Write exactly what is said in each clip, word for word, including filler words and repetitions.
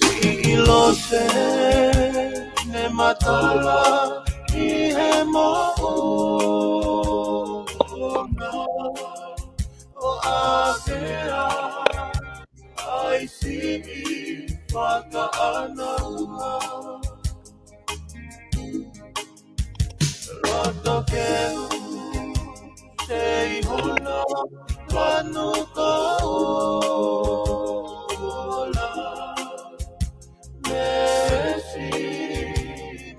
Siʻi Lose ne matala ʻi he moʻunga ʻo ʻAvea, ʻa e siʻi fakaʻānaua. Loto keu sei hono manu koula. Mesi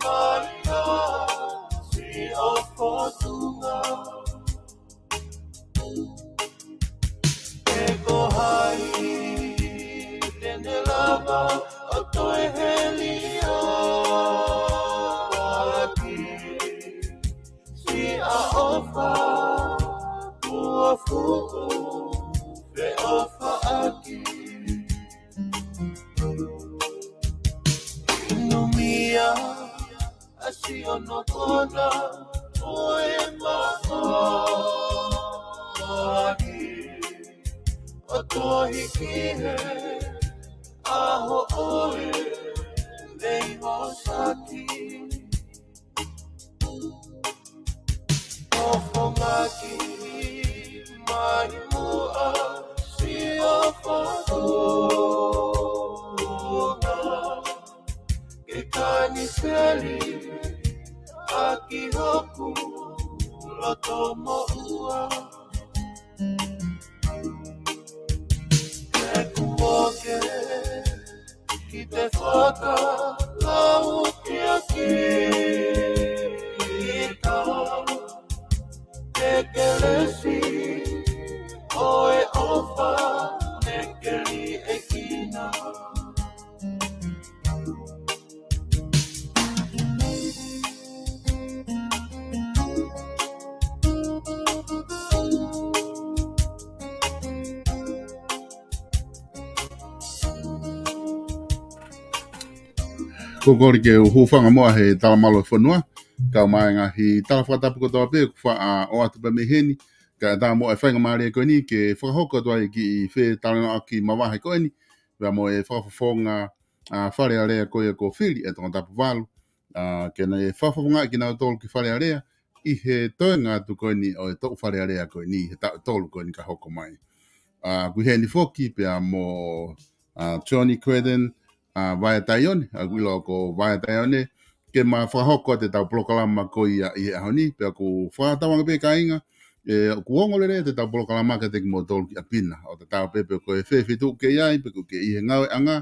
mai a si o fotunga. Pe ko hai te ne lava ʻo toe heli ʻaki siʻa ʻofa kuo fuʻu feʻofaʻaki. Numi a si hono kona ʻo e maʻaki ʻo tohi ki he ʻaho ʻo e nei hosaki. ʻOfongaki mai muʻa si o fotunga. Ke kaniseli ʻaki hoku loto moʻua. Ke kuo ke ki te fakalau ki a kita. Ke kelesi ʻo e ʻofa ne keli ʻe kina. Ko e kole ke u hūfanga muʻa he talamalu ʻo e fonua, kau mai ngaahi tala fakatapu kotoa pē kuo faʻa ʻoatu pē mei heni, kae ʻatā muʻa e faingamālie ko eni ke fakahoko atu ai e kiʻi fetalanoaʻaki mavahe ko eni, pea mo e fakafofonga ʻa e Fale Alea ko ia kuo fili ʻe Tongatapu valu, ʻa, ke ne fakafofongaʻi kinautolu ki Fale Alea, ʻi he toenga atu ko eni ʻo e toʻu Fale Alea ko eni, he taʻu ʻe tolu ko eni ka hoko mai. ʻA, ʻoku ʻi heni foki pea mo, ʻa, Johnny Creden, ʻa, Vaea Taione, ʻa, ʻoku ʻiloa ko Vaea Taione, ke ma fakahoko atu ʻetau polokalama ko ia ʻi he ʻaho ni, pea ʻoku fakatauange pē kāinga, ē, ʻoku ongo lelei ʻetau polokalama kiate kimoutolu ki ʻapi na, ʻo tatau pē pe ko e fē feituʻu ʻoku ke ʻi ai, pe ʻoku ke ʻi he ngāueʻanga,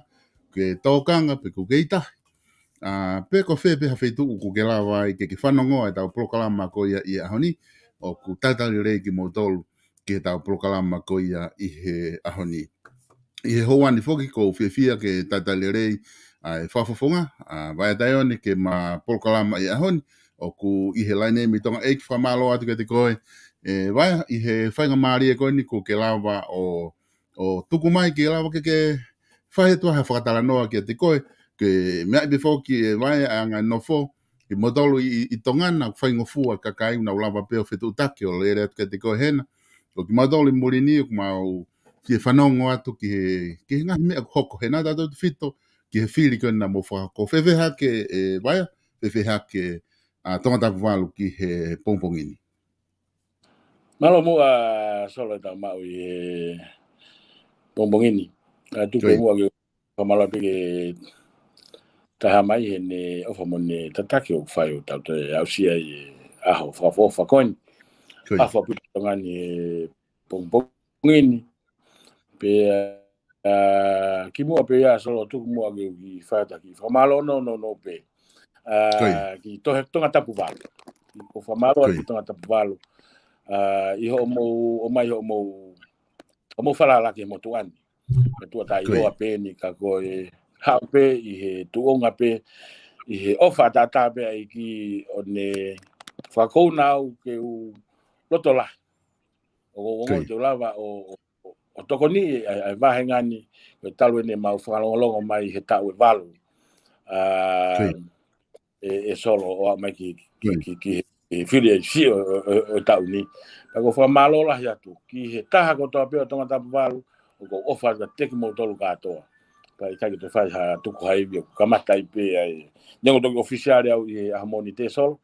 ke tōkanga, pe ʻoku ke ʻi tahi. ʻA, pe ko fē pē ha feituʻu ʻoku ke lava ai ke ke fanongoa ʻetau polokalama ko ia ʻi he ʻaho ni, ʻoku talitali lelei kimoutolu ki heʻetau polokalama ko ia ʻi he ʻaho ni. ʻI he houa ni foki ʻoku ou fiefia ke talitali lelei ʻa e fakafofonga, ʻa, Vaea Taione ke ma polokalama ʻi he ʻaho ni, ʻoku ʻi he laine mei Tonga ʻEiki. Fakamālō atu kiate koe, ē, Vaea, ʻi he faingamālie ko eni ʻoku ke lava ʻo ʻo tuku mai ke lava ke ke fai atu ha fakatalanoa kiate koe, ke meaʻi pē foki ʻe Vaea ʻa e anga e nofo, kimoutolu ʻi, ʻi, ʻi Tonga naʻa faingofua e kakai, nau lava pē ʻo fetuʻutaki ʻo lele atu kiate koe hena. ʻO kimautolu ʻi muli ni, ʻoku mau fie fanongo atu ki he, ki he ngaahi meʻa ʻoku hoko hena tautefito ki he fili ko ena naʻa mou fakahoko. Fēfē hake ʻe Vaea, fēfē hake ʻa Tongatapu valu ki he pongipongi ni? Mālō muʻa Solo ʻetau maʻu ʻi he pongipongi ni. ʻA, tuku muʻa ke fakamālō pē ki he Taha Mai heʻene ʻofa mo ʻene tataki ʻoku fai ʻo tau toe aʻusia ʻi he ʻaho fakaʻofoʻofa ko eni. ʻAho Fakapito Tonga ni he pongipongi ni. Pea, ʻa, kimuʻa pē ia Solo, tuku muʻa ke u kiʻi fai ha kiʻi fakamālō nounou pē. ʻA, ki Tohe-, Tongatapu valu. ʻOku ou fakamālō atu ki Tongatapu valu. ʻA, ʻi hoʻomou, ʻomai hoʻomou, hoʻomou falala ki he motuʻa ni. Motuʻa taʻeʻiloa pē eni ka ko e haʻu pē ʻi he tuʻunga pē, ʻi he ʻofa ʻataʻatā pē ʻa e ʻEiki ʻo ne fakakouna au ke u loto lahi. ʻO, ʻo, ʻo te u lava ʻo, ʻo, ʻo tokoni ʻa e, ʻa e vāhenga ni, ko e talu eni ʻemau fakalongolongo mai he taʻu ʻe valu. ʻA, ʻe, ʻe Solo ʻo aʻu mai ki, ki, ki, ki he, he fili ʻa e siʻi ʻo, ʻo, ʻo, ʻo e taʻu ni. Pea ʻoku ou fakamālō lahi atu ki he taha kotoa pē ʻo Tongatapu valu, ʻoku ou ʻofa atu kiate kimoutolu kātoa. Pea ʻikai ke toe fai ha tuku ha ivi, ʻoku kamata ai pē ʻa e, neongo toki ʻofisiale au ʻi he ʻaho Mōnite, Solo,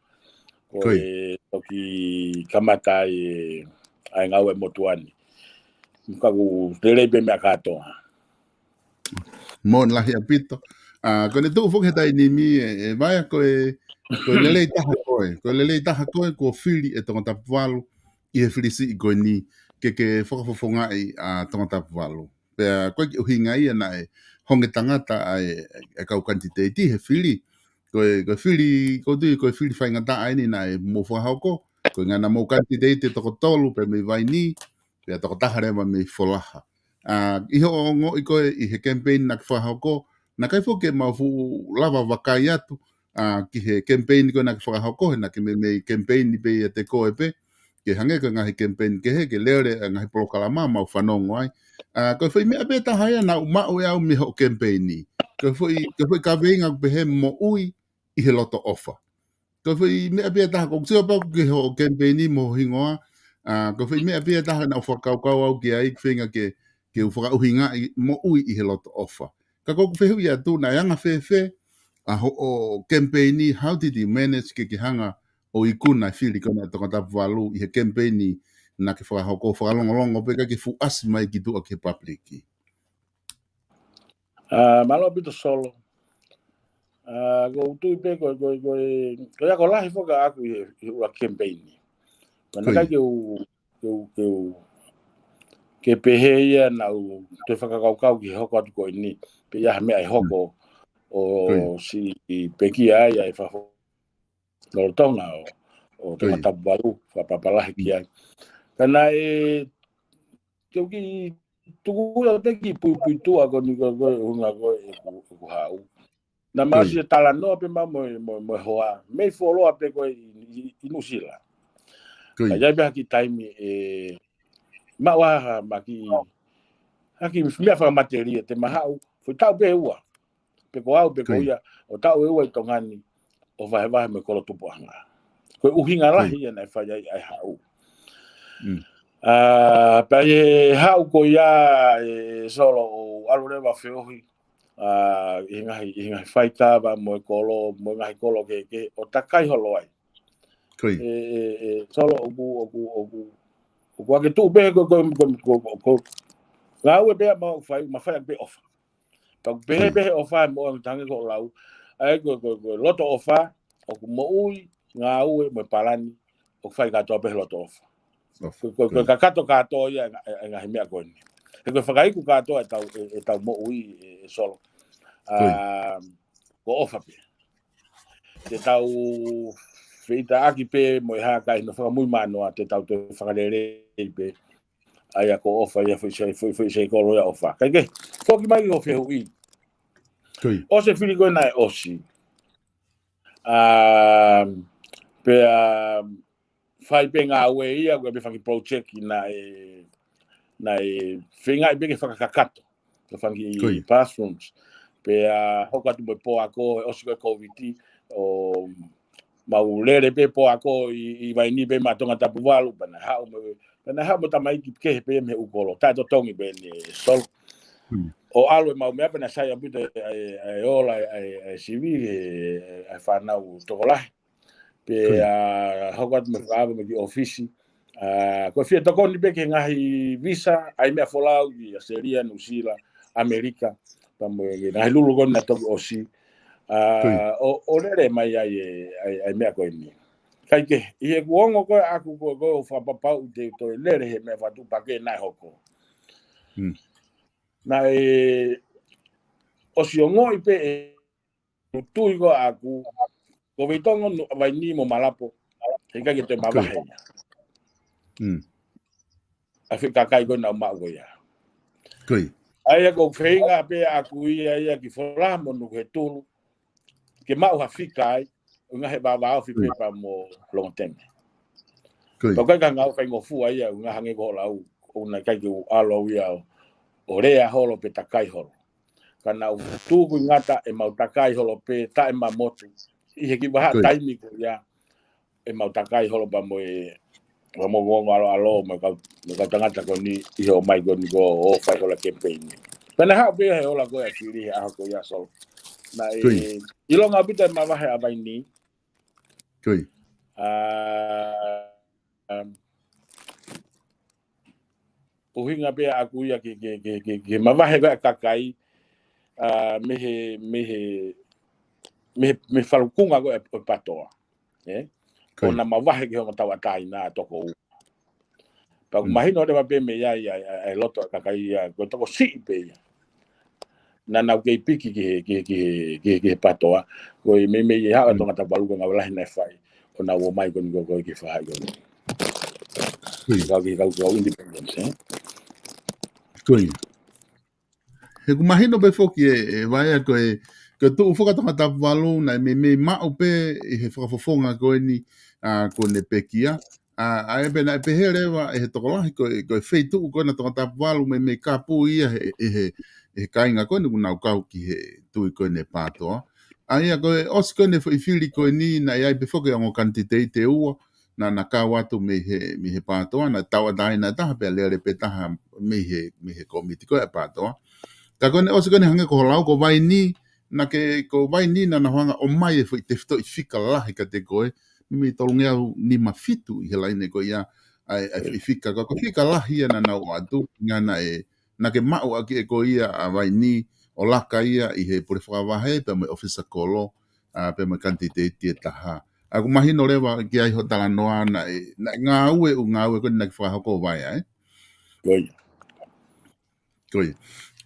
ko e toki kamata ai ʻa e ngāue ʻa e motuʻa ni. Ka ʻoku lelei pē meʻa kātoa. Moʻoni lahi ʻaupito. ʻA, ko ʻene tuʻu foki he taimi ni ē, ē Vaea, ko e, ko e lelei taha koe, ko e lelei taha koe kuo fili ʻe Tongatapu valu ʻi he fili siʻi ko eni ke, ke fakafofongaʻi ʻa Tongatapu valu. Pea ko e kiʻi ʻuhinga ia naʻe honge tangata ʻa e, ʻa e kau kanititeiti he fili. Ko e, ko e fili, ko e tui, ko e fili faingataʻa eni naʻe mou fakahoko. Ko e ngaahi naʻa mou kanititeiti toko tolu pē mei Vainī, pea toko taha leva mei Folaha. ʻA, ʻi hoʻo ongoʻi ko ē ʻi he kemipeini naʻa ke fakahoko, naʻe ʻikai foki ke mau fuʻu lava vakai atu, ʻa, ki he kemipeini ko ē naʻa ke fakahoko, he naʻa ke meimei kemipeini pē ʻiate koe pē, ke hangē ko e ngaahi kemipeini kehe, ke lele ʻa e ngaahi polokalama mau fanongo ai. ʻA, ko e foʻi meʻa pē taha ia naʻa ku maʻu ʻe au mei hoʻo kemipeini. Ko e foʻi, ko e foʻi kaveinga ʻoku pehē moʻui ʻi he loto ʻofa. Ko e foʻi meʻa pē taha, ʻoku ou sio pē au ki hoʻo kemipeini mo ho hingoa, ʻa, ko e foʻi meʻa pē taha naʻa ku fakakaukau au ki ai, feinga ke, ke u fakaʻuhingaʻi moʻui ʻi he loto ʻofa. Ka ʻoku ou fehuʻi atu naʻe anga fēfē ʻa hoʻo kemipeini, how did you manage ke, ke hanga ʻo ikuna e fili ko ena ʻa Tongatapu valu ʻi he kemipeini naʻa ke fakahoko, fakalongolongo pē kae ʻikai ke fuʻu ʻasi mai ki tuʻa ki he pāpuliki? ʻA, mālō ʻaupito Solo. ʻA, ʻoku ou tui pē ko, ko, ko, ko e ako lahi foki ʻaʻaku ʻi he, ʻi he ʻuluaki kemipeini. Ko ia. Naʻe ʻikai ke u, ke u, ke u, ke pehē ia naʻa ku toe fakakaukau ki he hoko atu ko eni. Pe ʻi ai ha meʻa ʻe hoko ʻo siʻi pekia ai ʻa e fafo lolotonga ʻo, ʻo Tongatapu valu, fakapapālangi ki ai. Ka naʻe, ke u kiʻi tuku ia ʻo te kiʻi puipuituʻa ko eni ko, ko e ʻuhinga ko ē ʻeku, ʻeku haʻu. Naʻa mau ʻosi talanoa pē mau mo, mo, mo e hoa. Mei fuoloa pē ko ē ʻi, ʻi, ʻi Nuʻusila. Ka ʻi ai pē ha kiʻi taimi ʻe maʻu ai ha kiʻi, ha kiʻi meʻa fakamatelie te ma haʻu. Foʻi taʻu pē ʻe ua. Pe ko au, pe ko ia, ʻo taʻu ʻe ua ʻi Tonga ni, ʻo vahevahe mo e kolo tupuʻanga. Ko e ʻuhinga lahi ia naʻe fai ai ʻa e haʻu. ʻA, pea ʻi he haʻu ko ia ē Solo ʻo ʻalu leva feohi, ʻa, ʻi he ngaahi, ʻi he ngaahi faitava mo e kolo, mo e ngaahi kolo kehekehe, ʻo takai holo ai. ʻE, ʻe, ʻe, Solo ʻoku, ʻoku, ʻoku, ʻoku ake tuʻu pē ko, ko, ko, ko, ko, ngāue pē ʻa mau fai, ma fai ake pē ʻofa. Pea ʻoku pehē pē he ʻofa mo e tangi ko lau. ʻA e ko, ko, ko loto ʻofa, ʻoku moʻui, ngāue mo e palani, ʻoku fai kātoa pē he loto ʻofa. Ko, ko, ko e kakato kātoa ia ʻa e ngaahi meʻa ko eni. He ko e fakaiku kātoa ʻetau, ʻe, ʻetau moʻui ē, ē Solo. ʻA, ko ʻofa pē. Te tau feʻitaʻaki pē mo e hā kae no fakamui manoa, te tau toe fakalelei pē. ʻA ia ko ʻofa ia foʻi sai, foʻi, foʻi sai kolo ia ʻofa. Kae kehe, foki mai ki hoʻo fehuʻi. ʻOsi e fili ko ē naʻe ʻosi. ʻA, pea fai pē ngāue ia, ko e pē fanga project naʻe, naʻe feingaʻi pē ke fakakakato. Ko e fanga kiʻi bathrooms. Pea hoko atu mo e pō ako, ʻosi ko e Covid, ʻo mau lele pē pō ako ʻi, ʻi Vainī pē maʻa Tongatapu valu, pea naʻe haʻu mo, pea naʻe haʻu mo e tamaiki kehe pē mei he ʻū kolo. Taʻetotongi pē eni Solo. ʻO ʻalu e mau meʻa pea naʻe sai ʻaupito ʻa e, ʻa e, ʻa e ola ʻa e, ʻa e, ʻa e sivi, ʻa e, ʻa e fānau tokolahi. Pea hoko atu mo e fakaava mo e kiʻi ʻōfisi. ʻA, ko e fie tokoni pē ki he ngaahi visa, ʻa e meʻa folau ʻi ʻAositelēlia, Nuʻusila, ʻAmelika, pea mo e ngaahi lulu ko eni naʻe toki ʻosi. ʻA, ʻo, ʻo lele mai ai ē, ʻa e, ʻa e meʻa ko eni. Kae kehe, ʻi heʻeku ongo ko ē ʻaʻaku ko ē, ko ē ʻo fakapapauʻi te u toe lele he meʻa fakatuʻupakē naʻe hoko. Naʻe ʻosi ongoʻi pē ʻe tui ko ē ʻaʻaku, ko Veitongo, Vainī mo Malapo, heʻikai ke toe mavahe ia. ʻA e foʻi kakai ko ē naʻa ku maʻu ko ia. ʻA ia ko e feinga pē ʻaʻaku ia, ia ki Folaha mo Nukuhetulu, ke maʻu ha fika ai, ʻuhinga he vāvāofi pē pea mo Longoteme. Pea ʻikai ke ngāue faingofua ia, ʻuhinga hangē ko hoʻo lau, ʻoku ʻikai ke u ʻalu au ia ʻo, ʻo lea holo pe takai holo. Ka naʻa ku tuku ʻi ngata ʻemau takai holo pē taʻemamotu. ʻI he kiʻi vahaʻa taimi ko ia, ʻemau takai holo pea mo e, Ka mo ko ʻaloʻalo mo e kau, mo e kau tangata ko eni ʻi he ʻomai ko eni ko ē ʻo fai holo e kemipeini. Pea naʻe haʻu pē ia he ola ko ē ʻa e fili he ʻaho ko ia Solo. Naʻe ʻilonga ʻaupito e mavahe ʻa Vaini. ʻA, um, ʻuhinga pē ʻaku ia ke, ke, ke, ke, ke mavahe ko ē ʻa e kakai, ʻa, mei he, mei he, mei he, mei he falukunga ko ē ʻo e PATOA. ʻE? Ko ʻena mavahe ki he ongo tauʻatāina ʻa e toko ua. Pea ʻoku mahino leva pē mei ai ʻa e, ʻa e, ʻa e loto ʻa e kakai ia, ko e tokosiʻi pē ia. Naʻa nau kei piki ki he, ki he, ki he, ki he, ki he PATOA. Ko e meimei ʻi he haʻu ʻa Tongatapu valu ko e ngāue lahi naʻe fai. ʻO nau ō mai ko eni ko ē ki he faʻahi ko eni. Kau ki he kau, kau independence, ʻe? He ʻoku mahino pē foki ʻe, ʻe Vaea ko e, ko e tuʻu foki ʻa Tongatapu valu naʻe meimei maʻu pē ʻi he fakafofonga ko eni, ʻa, ko ʻene pekia. ʻA, ʻa ia pē naʻe pehē leva ʻe he tokolahi ko e, ko e feituʻu ko ena Tongatapu valu meimei kapu ia he, he, he, he kāinga ko eni ʻoku nau kau ki he tui ko eni PATOA. ʻA ia ko e ʻosi ko eni foʻi fili ko eni naʻe ʻi ai pē foki e ongo kanititeiti ʻe ua, naʻa na kau atu mei he, mei he PATOA, naʻe tauʻatāina ʻe taha pea lele pē taha mei he, mei he kōmiti ko ē ʻa e PATOA. Ka ko ʻene ʻosi ko eni hangē ko hoʻo lau ko Vaini, naʻa ke, ko Vaini naʻa na hanga ʻo ʻomai e foʻi tefitoʻi fika lahi kiate koe, mei tolungeau nima fitu ʻi he laine ko ia, ʻa e, ʻa e foʻi fika, ko e fika lahi ia naʻa nau ʻoatu, ngana e, naʻa ke maʻu ʻaki ʻe koe ia ʻa Vaini, ʻo laka ia ʻi he pule fakavahe, pea mo e ʻōfisa kolo, ʻa, pea mo e kanititeiti ʻe taha. ʻA, ʻoku mahino leva ki ai hoʻo talanoa naʻe, naʻe ngāue, ʻū ngāue ko eni naʻa ke fakahoko Vaea, ʻe? Ko ia. Ko ia.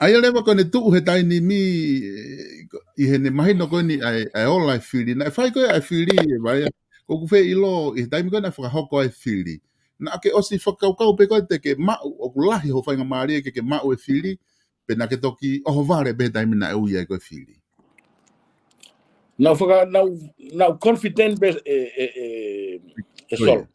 ʻA ia leva ko ʻene tuʻu he taimi ni, ʻe, ʻi heʻene mahino ko eni ʻa e, ʻa e ola e fili. Naʻe fai ko ē ʻa e fili ʻe Vaea. ʻOku ou fie ʻilo ʻi he taimi ko ē naʻe fakahoko ai e fili. Naʻa ke ʻosi fakakaukau pē koe te ke maʻu, ʻoku lahi hoʻo faingamālie ke ke maʻu e fili, pe naʻa ke toki ʻohovale pē he taimi naʻe ui ai ko ē e fili. Naʻa ku faka-, naʻa ku, naʻa ku confident pē ʻe, ʻe, ʻe, ʻe Solo.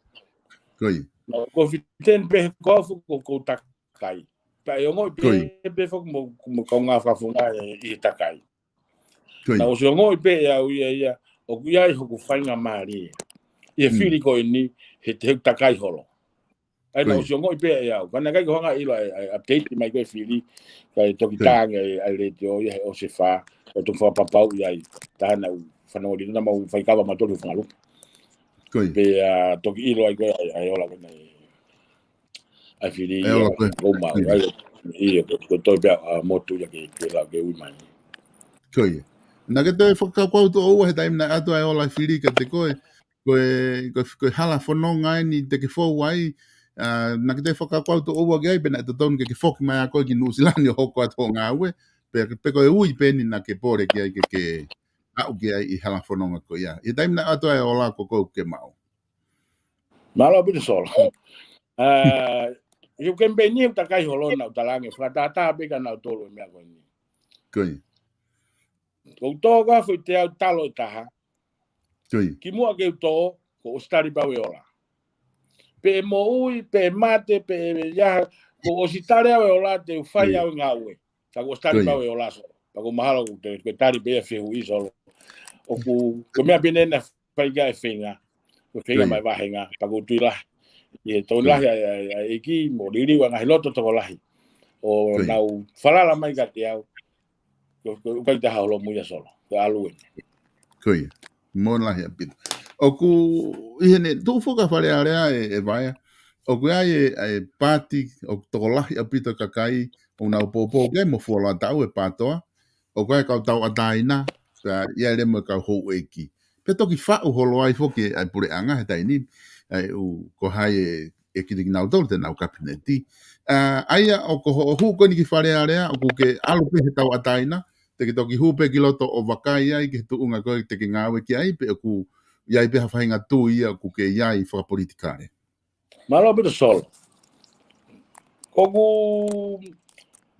Ko ia. Naʻa ku confident pē he ko au foki ʻoku ou takai. Pea ʻe ongoʻi pē, pē foki mo, mo e kaungā fakafofonga ʻi he takai. Naʻa ku ʻosi ongoʻi pē ʻe au ia ia, ʻoku ʻi ai hoku faingamālie ʻi he fili ko eni, he, he takai holo. ʻA ia naʻa ku ʻosi ongoʻi pē ʻe au. Ka naʻe ʻikai ke u hanga ʻo ʻilo ʻa e, ʻa e update mai ko ē e fili, kae toki tā ange ʻa e, ʻa e letiō ia he ʻosi e fā, ʻo toki fakapapauʻi ai. Taha naʻa ku fanongo ʻi, naʻa mau faikava mautolu he funga lupe. Pea, ʻa, toki ʻilo ai ko ē ʻa e, ʻa e ola ko ena ʻa e fili ia, ko e mau, ʻa ia, ʻio, ko, ko e toe pē ʻa, ʻa motu ia ke, ke lau ke ui mai. Ko ia. Naʻa ke toe fakakaukau tuʻo ua he taimi naʻe ʻoatu ai e ola e fili kiate koe, ko e, ko e, ko e hala fononga eni te ke fou ai, ʻa, naʻa ke toe fakakaukau tuʻo ua ki ai, pe naʻe totonu ke ke foki mai ʻa koe ki Nuʻusila ni ʻo hoko atu hoʻo ngāue, pe, pe ko e ui pē eni naʻa ke pole ki ai ke, ke aʻu ki ai ʻi he hala fononga ko ia. ʻI he taimi naʻe ʻoatu ai e ola ko ē ʻoku ke maʻu. Mālō ʻaupito Solo. ʻA, ʻi he kemipeini ʻoku takai holo naʻa ku talaange, fakatātā pē kia nautolu e meʻa ko eni. Ko ia. ʻOku ou tō ko ē ʻo fai ʻeku talo ʻe taha. Kimuʻa ke u tō, kuo u ʻosi tali pē au e ola. Pe ʻe moʻui, pe ʻe mate, pe ʻe ʻi ai ha, kuo u ʻosi tali au e ola te u fai au e ngāue. Ka kuo u ʻosi tali pē au e ola Solo. Pea ʻoku mahalo ʻoku te, ke tali pē ia e fehuʻi Solo. ʻOku, ko e meʻa pē eni naʻe fai ki ai e feinga. Ko e feinga mai vāhenga, pea ʻoku ou tui lahi. ʻI he tokoni lahi ʻa, ʻa, ʻa e ʻEiki, mo liliu ʻa e ngaahi loto tokolahi. ʻO nau falala mai kiate au. Ko, ko, ʻoku ʻikai ke taha holomui ia Solo. Ko e ʻalu eni. Ko ia. Mālō lahi ʻaupito. ʻOku ʻi heʻene tuʻu foki ʻa Fale Alea ʻe, ʻe Vaea. ʻOku ʻi ai e, e paati, ʻoku tokolahi ʻaupito e kakai, ʻoku nau poupou ki ai mo fuoloa taʻu e PATOA. ʻOku ʻi ai e kau tauʻatāina, pea ʻi ai leva mo e kau houʻeiki. Pea toki faʻu holo ai foki ʻa e puleʻanga he taimi ni, ʻa e ʻū ko hai e, e kilikinautolu te nau kapineti. ʻA, ʻa ia ʻoku hoʻo hū ko eni ki Fale Alea, ʻoku ke ʻalu pē he tauʻatāina, te ke toki hū pē ki loto ʻo vakai ai ki he tuʻunga ko ē te ke ngāue ki ai, pe ʻoku ʻi ai pē ha faʻahinga tui ia ʻoku ke ʻi ai fakapolitikale. Mālō ʻaupito Solo. ʻOku,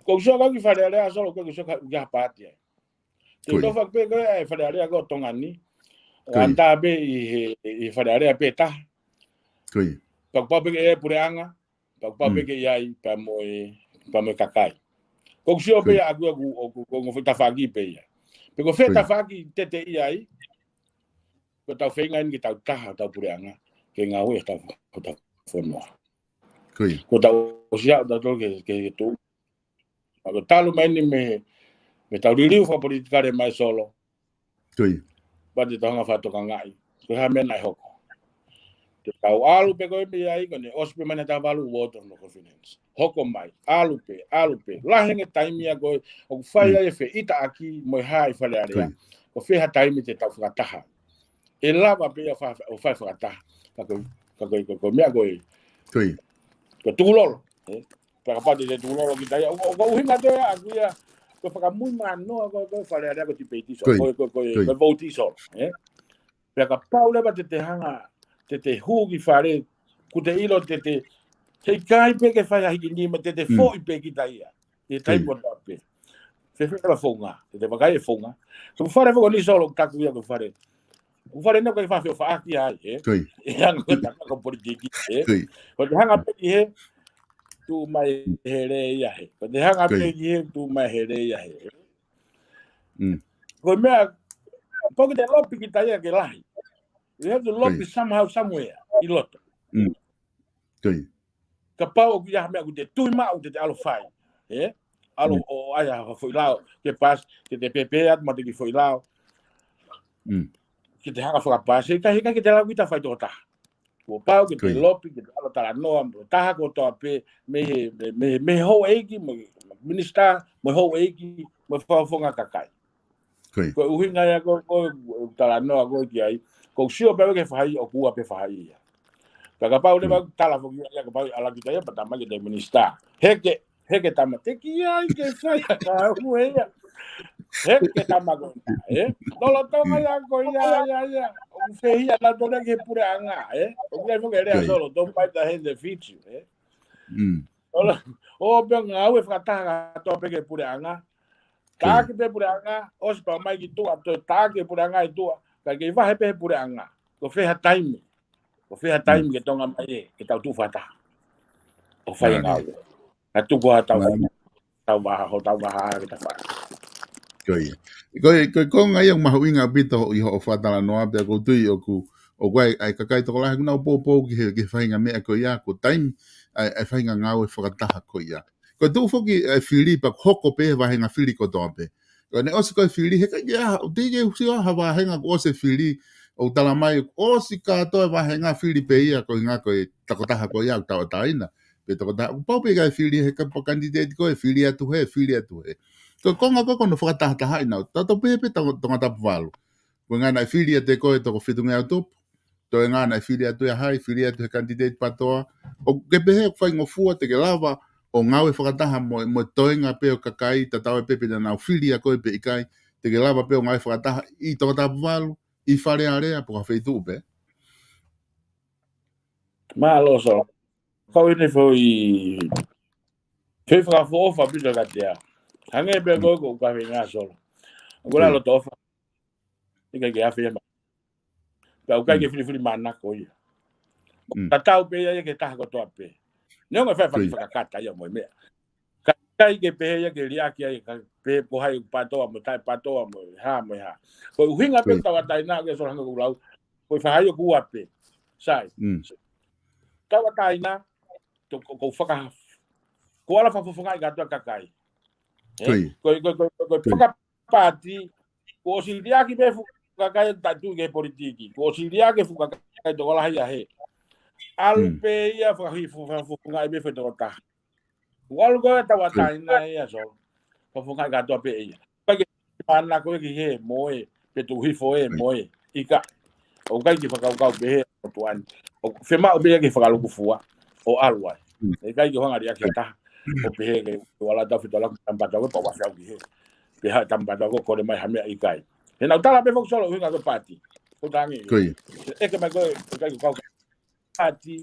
ʻoku ou sio ko ē ki Fale Alea Solo, ʻoku ou sio ko ē ki ha paati ai. Te u ʻofa pē ko ē ʻa e Fale Alea ko ē ʻo Tonga ni. ʻO ʻanitā pē ʻi he, ʻi he Fale Alea pē taha. Pea kuo pau pē ke ʻi ai e puleʻanga, pea kuo pau pē ke ʻi ai, pea mo e, pea mo e kakai. ʻOku ou sio pē ia ʻaku, ʻaku, ʻoku, ʻoku ongo foʻi tafaʻaki pē ia. Pe ko fē tafaʻaki te te ʻi ai, ko ʻetau feinga eni ke tau taha, tau puleʻanga, ke ngāue ʻetau, ʻetau fonua. Ko ia. Ko tau ʻosi aʻu tautolu ke, ke, ke tuʻu. Ka ko e talu mai eni mei, mei heʻetau liliu fakapolitikale mai Solo. Ko ia. Pea te tau hanga ʻo fakatokangaʻi ko e hā e meʻa naʻe hoko. Te tau ʻalu pē ko e meʻa ia ko eni, ʻosi pē mai ʻena taha valu vote of no confidence. Hoko mai, ʻalu pē, ʻalu pē. Lahi ange e taimi ia ko ē ʻoku fai ai e feʻitaʻaki mo e hā ʻi Fale Alea. Ko ia. Ko fē ha taimi te tau fakataha. ʻE lava pē ia ʻo fa-, ʻo fai fakataha. Ka ko, ka ko, ko, ko e meʻa ko ē. Ko ia. Ko e tukulolo. Ē? Pea kapau te te tukulolo kita ia. ʻO, ʻo, ko e ʻuhinga atu ia ʻaku ia. Ko e fakamui manoa ko, ko Fale Alea ko e tipeiti Solo. Ko ia. Ko, ko, ko, ko e vouti Solo. Ē? Pea kapau leva te te hanga, te te hū ki fale, ʻoku te ʻilo te te, heʻikai pē ke fai ha hiki nima, te te foʻi pē kita ia. ʻI he taimi kotoa pē. Fēfē leva e founga, te te vakai e founga. Ko e fale foʻi ko eni Solo ʻoku taku ia ko e fale. Ko e fale naʻe ʻikai ke fai ha feʻofaʻaki ai, ē? ʻI he anga ko e tangata ko e politiki, ē? Ko e hanga pē ki hē, tuʻu mai he lea ia hē. Ko e hanga pē ki hē, tuʻu mai he lea ia hē. Ko e meʻa, pau ke te lobi kita ia ke lahi. You have to lobi somehow, somewhere, ʻi loto. Kapau ʻoku ʻi ai ha meʻa ʻoku te tui maʻu te te ʻalu ʻo fai. Ē? ʻAlu ʻo ʻai ha foʻi lao, ke paasi, ke te pēpē atu mo e kiʻi foʻi lao. Ke te hanga ʻo fakapaasi, heʻikai, heʻikai ke te lau kita ʻo fai tokotaha. Kuo pau ke te lobi, ke te ʻalu ʻo talanoa mo e taha kotoa pē mei he, mei, mei, mei he houʻeiki, mo e minisitā, mo e houʻeiki, mo e fakafofonga kakai. Ko ia. Ko e ʻuhinga ia ko, ko, ko e talanoa ko ē ki ai, ʻoku ou sio pē au ki he faʻahi ʻoku ua pē faʻahi ia. Ka kapau leva ʻoku tala foki ia, kapau ʻe ʻalu kita ia, pea tala mai ke te minisitā. Heke, heke tama, teʻeki ai ke fai ha kahu ia. Heke tama ko ia, ē? Lolotonga ia ko ia, ia, ia. ʻOku fehiʻa nautolu ki he puleʻanga, ē? ʻOku ʻi ai foki e lea Solo, don't bite the hand that feeds you, ē? ʻO pē ngāue fakataha kātoa pē ki he puleʻanga. Taʻaki pē puleʻanga, ʻosi pea mai ki tuʻa, toe taʻaki e puleʻanga ʻi tuʻa, kae kei vahe pē he puleʻanga. Ko fē ha taimi. Ko fē ha taimi ke tonga mai ē, ke tau tuʻu fakataha. ʻO fai ngāue. Ka tuku ā tau, tau vaha, ho tau vaha ke ta fai. Ko ia. Ko e, ko e konga ia ʻoku mahuʻinga ʻaupito ʻi hoʻo fakatalanoa pea ʻoku ou tui ʻoku, ʻoku ʻi ai, ʻa e kakai tokolahi ʻoku nau poupou ki he, ki he faʻahinga meʻa ko ia, ko e taimi, ʻa e, ʻa e faʻahinga ngāue fakataha ko ia. Ko e tuʻu foki e fili pea hoko pē he vāhenga fili kotoa pē. Ko ʻene ʻosi ko e fili heʻikai ke ʻi ai ha, ʻoku teʻeki ke u sio ha vāhenga kuo ʻosi e fili, ʻoku tala mai ʻoku ʻosi kātoa e vāhenga fili pē ia ko e ʻuhinga ko e tokotaha ko ia ʻoku tauʻatāina. Pe tokotaha, ʻoku pau pē ke ʻi ai e fili he kapa kanititeiti ko ē, fili atu hē, fili atu hē. Ko e konga ko ē ko hono fakatahatahaʻi nautolu, tautolu pē pē Tonga, Tongatapu valu. Ko e ʻuhinga naʻe fili atu ʻe koe toko fitungeau tupu. Ko e ʻuhinga naʻe fili atu ʻe hai, fili atu he kanititeiti PATOA. ʻOku ke pehē ʻoku faingofua te ke lava ʻo ngāue fakataha mo, mo e toenga pē ʻo e kakai, tatau ai pē pe naʻa nau fili ʻa koe pe ʻikai, te ke lava pē ʻo ngāue fakataha ʻi Tongatapu valu, ʻi Fale Alea, pe ko ha feituʻu pē. Mālō Solo. Kau ʻi he foʻi, foʻi fakaʻofoʻofa ʻaupito kiate au. Hangē pē ko ē ko e kaveinga Solo. ʻOku ou loto ʻofa. ʻIkai ke afe ia ma. Pea ʻoku ʻikai ke filifilimānako ia. Tatau pē ia ki he taha kotoa pē. Neongo e fai faki fakakata ia mo e meʻa. Ka ʻikai ke pehē ia ke liʻaki ai, ka pehē ko hai PATOA mo taʻe PATOA mo e hā mo e hā. Ko e ʻuhinga pē tauʻatāina ke Solo hangē ko ʻeku lau. Ko e faʻahi ʻoku ua pē. Sai. Tauʻatāina, to, ko, ko faka-, ko ala fakafofongaʻi kātoa e kakai. Ē? Ko, ko, ko, ko, ko e faka- paati, kuo ʻosi liʻaki pē fuʻu kakai taʻetui ki he politiki, kuo ʻosi liʻaki fuʻu kakai tokolahi ia hē. ʻAlu pē ia fakahi-, fakafofongaʻi pē foʻi tokotaha. Kuo ʻalu ko ē tauʻatāina ia Solo. Fakafofongaʻi kātoa pē ia. ʻIkai ke filifilimānako ia ki hē mo ē, pe tuku hifo ē mo ē. ʻIkai. ʻOku ʻikai ke fakakaukau pehē ʻa e tuʻa ni. ʻOku fiemaʻu pē ia ke fakalūkufua ʻo ʻalu ai. ʻIkai ke hanga liʻaki ha taha. ʻO pehē ke ʻalu ʻo tau fetolaki tama PATOA ko ē pea ʻoua ʻe fai au ki hē. Pe ha tama PATOA ko ē kole mai ha meʻa, ʻikai. He naʻa ku tala pē foki Solo ʻuhinga ko e paati. Ko e tangi. Ko ia. ʻEke mai ko ē, ʻikai ke kau paati.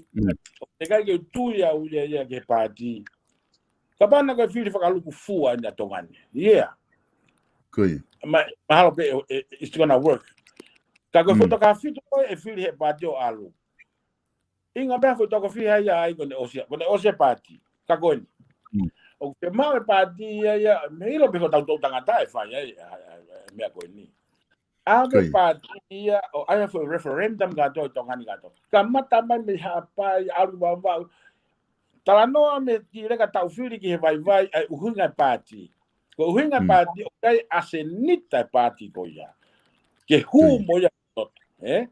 ʻIkai ke tui au ia ia ki he paati. Kapau naʻa ko e fili fakalūkufua ʻeni ʻa Tonga ni. Yeah. Ko ia. Ma, mahalo pē, e, e, it's gonna work. Ka ko e foʻi toko fitu ko ē ʻe fili he paati ʻo ʻalu. ʻInga pē foʻi toko fiha ia ai ko ʻene ʻosi, ko ʻene ʻosi e paati. Ka ko eni. ʻOku te maʻu e paati ia ia, mei ʻilo pē ko tautolu tangata ʻe fai ai, ʻa, ʻa, ʻa, meʻa ko eni. ʻAve paati ia ʻo ʻai ha foʻi referendum kātoa ʻi Tonga ni kātoa. Kamata mai mei Haʻapai, ʻalu Vavaʻu. Talanoa mei he leka taʻu fili ki he vaivai ʻa e ʻuhinga e paati. Ko e ʻuhinga e paati ʻoku ʻi ai ʻa e seniti e paati ko ia. Ke hū mo ia ʻi loto, ē?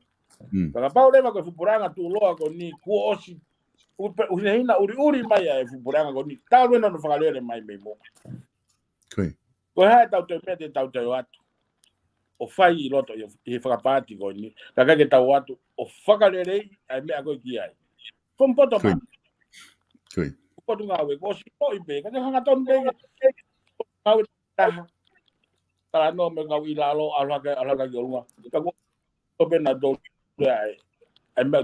Fakapau leva ko e fuʻu puleʻanga tuʻuloa ko eni kuo ʻosi ʻuhinehina ʻuliʻuli mai ʻa e fuʻu puleʻanga ko eni. Talu ʻena hono fakalele mai mei muʻa. Ko e hā ʻetau toe meʻa te tau toe ʻoatu ʻo fai ʻi loto ʻi he fakapaati ko eni. Ka ʻikai ke tau ʻoatu ʻo fakaleleiʻi ʻa e meʻa ko ē ki ai. From bottom up. Potungāue, kuo ʻosi ʻoʻi pē, ka te hangatonu pē ke ngāue taha. Talanoa mo e kau ʻi lalo, ʻalu hake, ʻalu hake ki ʻolunga. Ka kuo ʻosi pē naʻa tau lea ai, ʻa e meʻa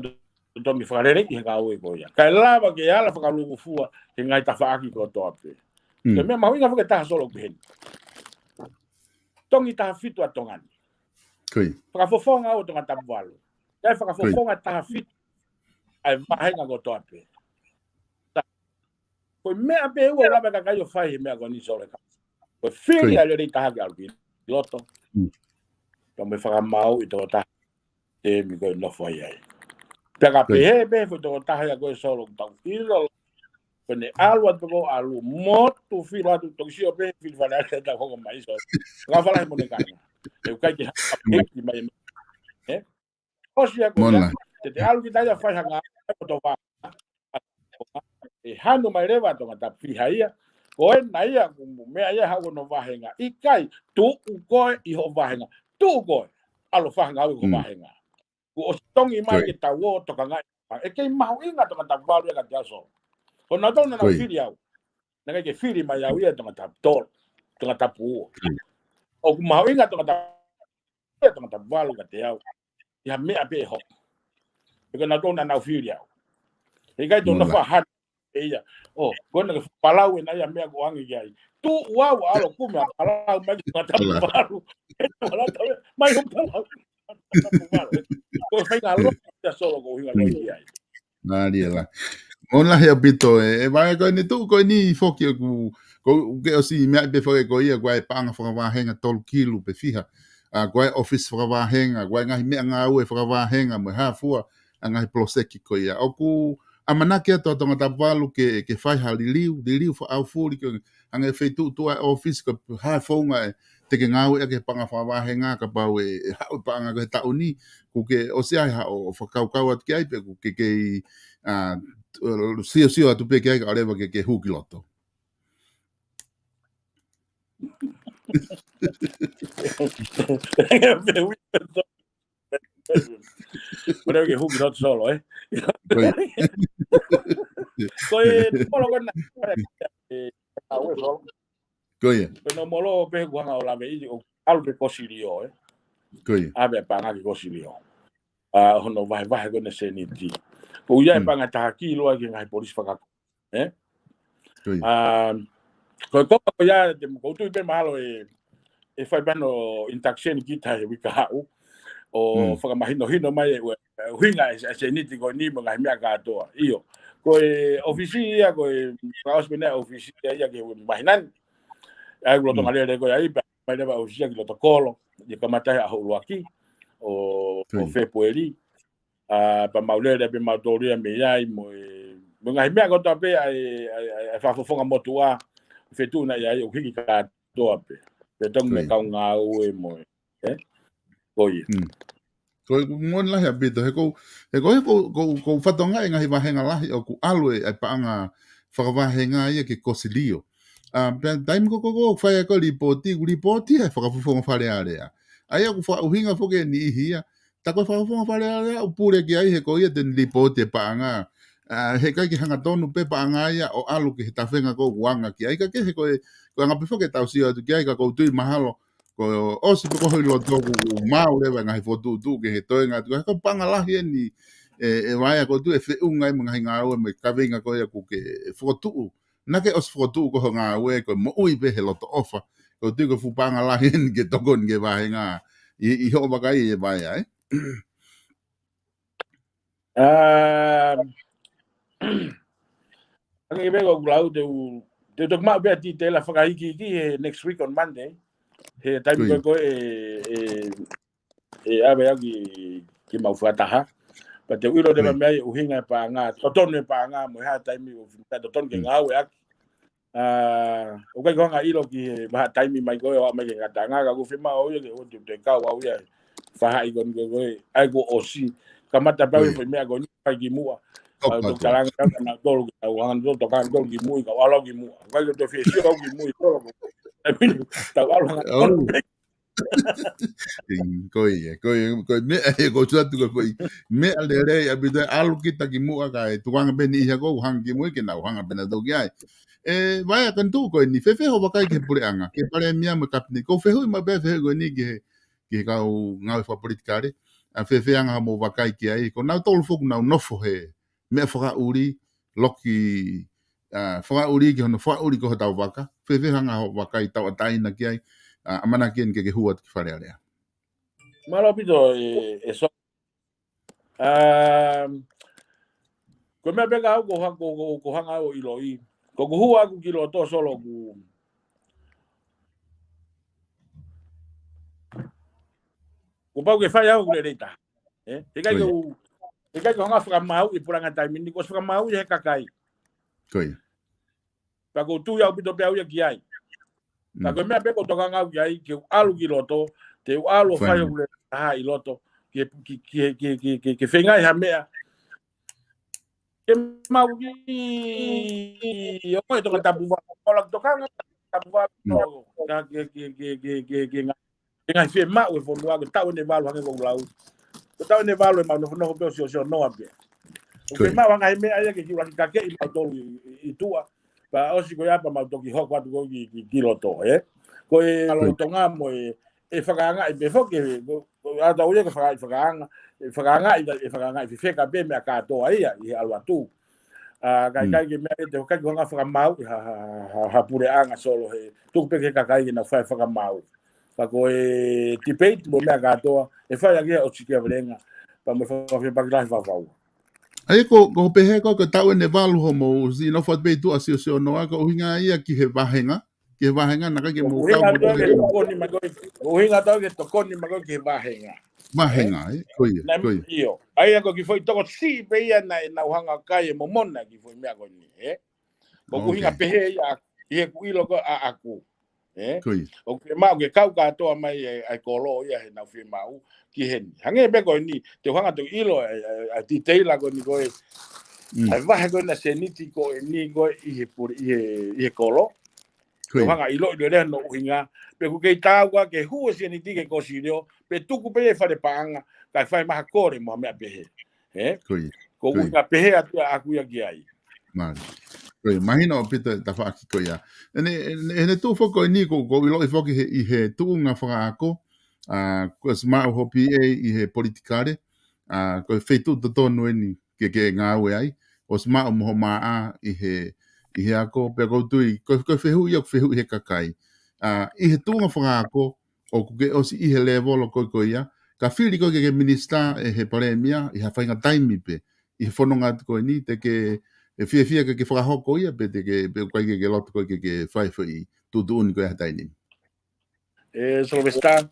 totonu ke fakaleleiʻi he ngāue ko ia. Kae lava ke ala fakalūkufua he ngaahi tafaʻaki kotoa pē. Ko e meʻa mahuʻinga foki ʻe taha Solo ki heni. Tongi taha fitu ʻa Tonga ni. Fakafofonga ʻo Tongatapu valu. ʻI ai e fakafofonga taha fitu ʻa e vāhenga kotoa pē. Ko e meʻa pē ʻoku lava e kakai ʻo fai he meʻa ko eni Solo. Ko e fili ʻa e lelei taha ke ʻalu ki loto. Ka mo e fakamaau ʻi he tokotaha temi ko ē ʻoku nofo ai. Pea ka pehē pē foʻi tokotaha ia ko ē Solo ʻoku tau ʻilo. Ko ʻene ʻalu atu ko ē ʻalu motu filo atu toki sio pē fili fale ake tau hoko mai Solo. Ka fala he mone kanga. ʻE ʻikai ke hapa peki mai e meʻa. ʻOsi ia ko ia, te te ʻalu kita ia fai hanga ʻe koto vā. ʻE hanu mai leva Tongatapu fiha ia. Ko ena ia, ko e meʻa ia haʻu hono vāhenga. ʻIkai, tuʻu koe ʻi hoʻo vāhenga. Tuʻu koe, ʻalu fai hanga ʻe koe vāhenga. Kuo ʻosi tongi mai ke tau ō tokangaʻi. ʻE kei mahuʻinga Tongatapu valu ia kiate au Solo. Ko nautolu naʻa nau fili au. Naʻe ʻikai ke fili mai au ia Tongatapu tolu. Tongatapu ua. ʻOku mahuʻinga Tongatapu ia Tongatapu valu kiate au. ʻI ha meʻa pē ʻe hoko. He ko nautolu naʻa nau fili au. He ʻikai tonu fahana ʻe ia. ʻO, ko ena ke palau ʻena ia meʻa ko ē ʻange ki ai. Tuʻu au ʻalu kumi ʻa palau mai ki Tongatapu valu. Mai ho palau. Tongatapu valu. Ko e faʻahinga loto ia Solo ko e ʻuhinga ko ia. Mālie lahi. Mālie lahi ʻaupito ē, ʻe Vaea ko eni tuʻu ko eni foki ʻoku, ʻoku ke ʻosi meaʻi pē foki ko ia, ko e paʻanga fakavāhenga tolu kilu pe fiha. ʻA, ko e ʻōfisi fakavāhenga, ko e ngaahi meʻangāue fakavāhenga, mo e hā fua, ʻa e ngaahi poloseki ko ia. ʻOku ʻamanaki atu ʻa Tongatapu valu ke, ke fai ha liliu, liliu fakaʻaufuli, ke hangē feituʻu tuʻu ʻa e ʻōfisi ko e hā e founga ʻe te ke ngāueʻaki he paʻanga fakavāhenga kapau ʻe, ʻe haʻu e paʻanga ko ē he taʻu ni, kuo ke ʻosi ʻai haʻo, ʻo fakakaukau atu ki ai pe kuo ke kei, ʻa, siosio atu pē ki ai kae ʻoua leva ke, ke hū ki loto. ʻOua leva ke hū ki loto Solo, ē? Ko e, ko e, Solo ko ena, ʻe, ʻe, ʻe, Solo. Ko ia. Ko e no molo pē kuo hanga ʻo lave ʻi, ʻo ʻalu ki Kosilio, ē? Ko ia. ʻAve paʻanga ki Kosilio. ʻA, hono vahevahe ko ena seniti. Ko ia e paʻanga taha kilu ʻa e ngaahi polisi fakakolo. Ē? Ko ia. ʻA, ko e kopa ko ia, te mo koutu pē mahalo ʻe, ʻe fai pē hano induction kita he uike kahaʻu. ʻO fakamahinohino mai ʻe, ʻe, ʻuhinga e, e seniti ko eni mo e ngaahi meʻa kātoa. ʻIo. Ko e ʻōfisi ia, ko e, ka ʻosi pē ʻena ʻōfisi ia, ia ke mahina ni. ʻA e ʻoku lolotonga lele ko ia ʻi, pea mai leva ʻōfisi ia ki loto kolo, ʻi he kamata he ʻaho ʻuluaki ʻo, ʻo Fepueli. ʻA, pea mau lele pē mautolu ia mei ai mo e, mo e ngaahi meʻa kotoa pē ʻa e, ʻa e, ʻa e, ʻa e fakafofonga motuʻa, fetuʻu naʻe ʻi ai ʻoku hiki kātoa pē. Pea tongi mo e kau ngāue mo e, ē? Ko ia. Ko e moʻoni lahi ʻaupito, he ʻoku, he ʻoku, he ʻoku, ʻoku, ʻoku fatongia e ngaahi vāhenga lahi ʻoku ʻalu e, e paʻanga fakavāhenga ia ki Kosilio. ʻA, pea taimi ko ē ʻoku fai ai ko ē lipooti, ʻoku lipooti ʻe he fakafofonga Fale Alea. ʻA ia ʻoku fakaʻuhinga foki e niʻihi ia. Tā ko e fakafofonga Fale Alea ʻoku pule ki ai he ko ia te ne lipooti e paʻanga. ʻA, he ʻikai ke hangatonu pē paʻanga ia ʻo ʻalu ki he tafenga ko ē ʻoku anga ki ai ka ke he ko e, ko e anga pē foki ʻetau sio atu ki ai ka ʻoku ou tui mahalo ko e ʻosi pē ko ē hoʻo ʻilo tō ʻoku, ʻoku maau leva e ngaahi fokotuʻutuʻu ke he toenga atu. Ka ko e paʻanga lahi eni ʻe, ʻe Vaea ʻoku ou tui ʻe feʻunga ai mo e ngaahi ngāue mo e kaveinga ko ia ʻoku ke fokotuʻu. Naʻa ke ʻosi fokotuʻu ko ē hoʻo ngāue ko e moʻui pē he loto ʻofa. ʻOku ou tui ko e fuʻu paʻanga lahi eni ke tokoni ki he vāhenga ʻi, ʻi hoʻo vakai ʻe Vaea, ē? Um, ʻange pē ko ʻeku lau te u, te u toki maʻu pē ʻa e titela fakaikiiki he next week on Monday. He taimi ko ē ko ē ʻe, ʻe, ʻe ʻave au ki, ki mau fakataha. Pea te u ʻilo leva mei ai ʻuhinga e paʻanga, totonu e paʻanga, mo e hā taimi ʻoku fita totonu ke ngāueʻaki. ʻA, ʻoku ʻikai ko hanga ʻilo ki he vahaʻa taimi mai ko ē, ʻo aʻu mai ki he ngataʻanga, ka ʻoku fiemaʻu au ia ke ʻoua te u toe kau au ia, fahaʻi ko eni ko ē, ʻa ia kuo ʻosi. Kamata pē au e foʻi meʻa ko eni, fai ki muʻa. ʻA, toki talanga ka na tolu ki, ʻa, hanga tolu toka tolu ki mui, ka ʻalu ki muʻa. ʻIkai ko e toe fie sio au ki mui, tolu ko. Tau ʻalu hanga tolu. Ko ia, ko ia, ko e meʻa ē, ko e tuʻu atu ko e foʻi meʻa lelei ʻaupito ʻalu kita ki muʻa kae tukuange pē niʻihi ʻoku hanga ki mui ke nau hanga pē nautolu ki ai. ʻE, Vaea, ko e tuʻu ko eni, fēfē hoʻo vakai ki he puleʻanga, ki he palēmia mo e kapineti, ko e fehuʻi mai pē fehuʻi ko eni ki he, ki he kau ngāue fakapolitikale, ʻa fēfē anga hoʻomou vakai ki ai, ko nautolu foki ʻoku nau nofo he meʻa fakaʻuli, loki, ʻa, fakaʻuli ki hono fakaʻuli ko hotau vaka, fēfē hanga hoʻo vakai tauʻatāina ki ai, ʻa, ʻamanaki eni ke ke hū atu ki Fale Alea. Mālō ʻaupito ē, ē Solo. ʻA, ko e meʻa pē ka au ko ha-, ko, ko, ko hanga ʻo ʻiloʻi. Ko ʻeku hū ʻaku ki loto Solo ʻoku, kuo pau ke fai au ʻeku lelei taha. ʻE? He ʻikai ke u, he ʻikai ke u hanga ʻo fakamāuʻi e puleʻanga he taimi ni, kuo ʻosi fakamāuʻi ʻe he kakai. Ko ia. Pea ʻoku ou tui ʻaupito pē au ia ki ai. Ka ko e meʻa pē ʻoku ou tokanga au ki ai, ke u ʻalu ki loto, te u ʻalu ʻo fai hoku lelei taha ʻi loto, ke, ke, ke feinga ʻi ha meʻa. Ke mau ki, ʻo ko e Tongatapu vā, ʻo la tokanga Tongatapu vā, ka ke, ke, ke ngaahi fiemaʻu e fonua, ko e taʻu ʻeni ʻe valu hangē ko ʻeku lau. Ko e taʻu ʻeni ʻe valu ʻemau nofonofo pē ʻo siosio noa pē. ʻOku ke maʻu anga he meʻa ia ke kiʻi ʻuluaki kakeʻi mautolu ʻi, ʻi, ʻi tuʻa. Pea ʻosi ko ia pea mau toki hoko atu ko ē ki, ki, ki loto, ē? Ko e lolotonga mo e, ʻe fakaangaʻi pē foki, ko, ko, ʻa tau ia ke fakaangaʻi, fakaanga, ʻe fakaangaʻi, ʻe fakaangaʻi fefeka pē meʻa kātoa ia, ʻi he ʻalu atu. ʻA, ʻikai, ʻikai ke meʻa ʻe te, ʻikai ke hanga ʻo fakamāuʻi ha, ha, ha, ha, ha puleʻanga Solo he, tuku pē ki he kakai ke nau fai fakamāuʻi. Ka ko e debate mo e meʻa kātoa, ʻe fai ʻaki ia ʻo tiki a velenga, pea mo e fakafepaki lahi fakafaua. ʻA ia ko, ko e pehē ko, ko e taʻu ʻeni ʻe valu hoʻomou siʻi nofo atu pē ʻi tuʻa siosio noa, ko e ʻuhinga ia ki he vāhenga, ki he vāhenga, naʻe ʻikai ke mou kau mo e tokoni mai ko ē, ʻuhinga atu ki he tokoni mai ko ē ki he vāhenga. Vāhenga, ē? Ko ia, ko ia. ʻIo. ʻA ia ko e kiʻi foʻi tokosiʻi pē ia naʻa nau hanga ʻo kai e momona kiʻi foʻi meʻa ko eni, ē? Ko ʻeku ʻuhinga pehē ia, ʻi heʻeku ʻilo ko ē ʻaʻaku. Ē? Ko ia. ʻOku ke maʻu ke kau kātoa mai e, ʻa e kolo ia heʻenau fiemaʻu ki heni. Hangē pē ko eni, te u hanga atu ʻo ʻilo e, e, e detail ko eni ko ē. ʻA e vahe ko ena seniti ko eni ko ē ʻi he pule, ʻi he, ʻi he kolo. Ko ia. Te u hanga ʻo ʻiloʻi lelei hono ʻuhinga. Pe ʻoku kei taau ke hū e seniti ki he Kosilio, pe tuku pē ia ʻi fale paʻanga, kae fai mai ha kole mo ha meʻa pehē. Ē? Ko ia. Ko ʻeku ʻuhinga pehē atu ʻaʻaku ia ki ai. Mālie. Ko ia, mahino ʻaupito e tafaʻaki ko ia. ʻEne, ʻene, ʻene tuʻu foki ko eni ko, ko e ʻiloʻi foki he, ʻi he tuʻunga fakaako, ʻa, kuo ʻosi maʻu hoʻo P A ʻi he politikale, ʻa, ko e feituʻu totonu eni ke, ke ngāue ai, ʻosi maʻu mo hoʻo M A ʻi he, ʻi he ako, pea ʻoku ou tui, ko, ko e fehuʻi ia ʻoku fehuʻi he kakai. ʻA, ʻi he tuʻunga fakaako, ʻoku ke ʻosi ʻi he lēvolo ko, ko ia, ka fili koe ke, ke minisitā ʻe he palēmia, ʻi ha faʻahinga taimi pē, ʻi he fononga atu ko eni, te ke, ʻe fiefia ke, ke fakahoko ia, pe te ke, pe ʻoku ʻikai ke, ke loto koe ke, ke fai foʻi tuʻutuʻuni ko ē ha taimi ni. ʻE, Sylvester.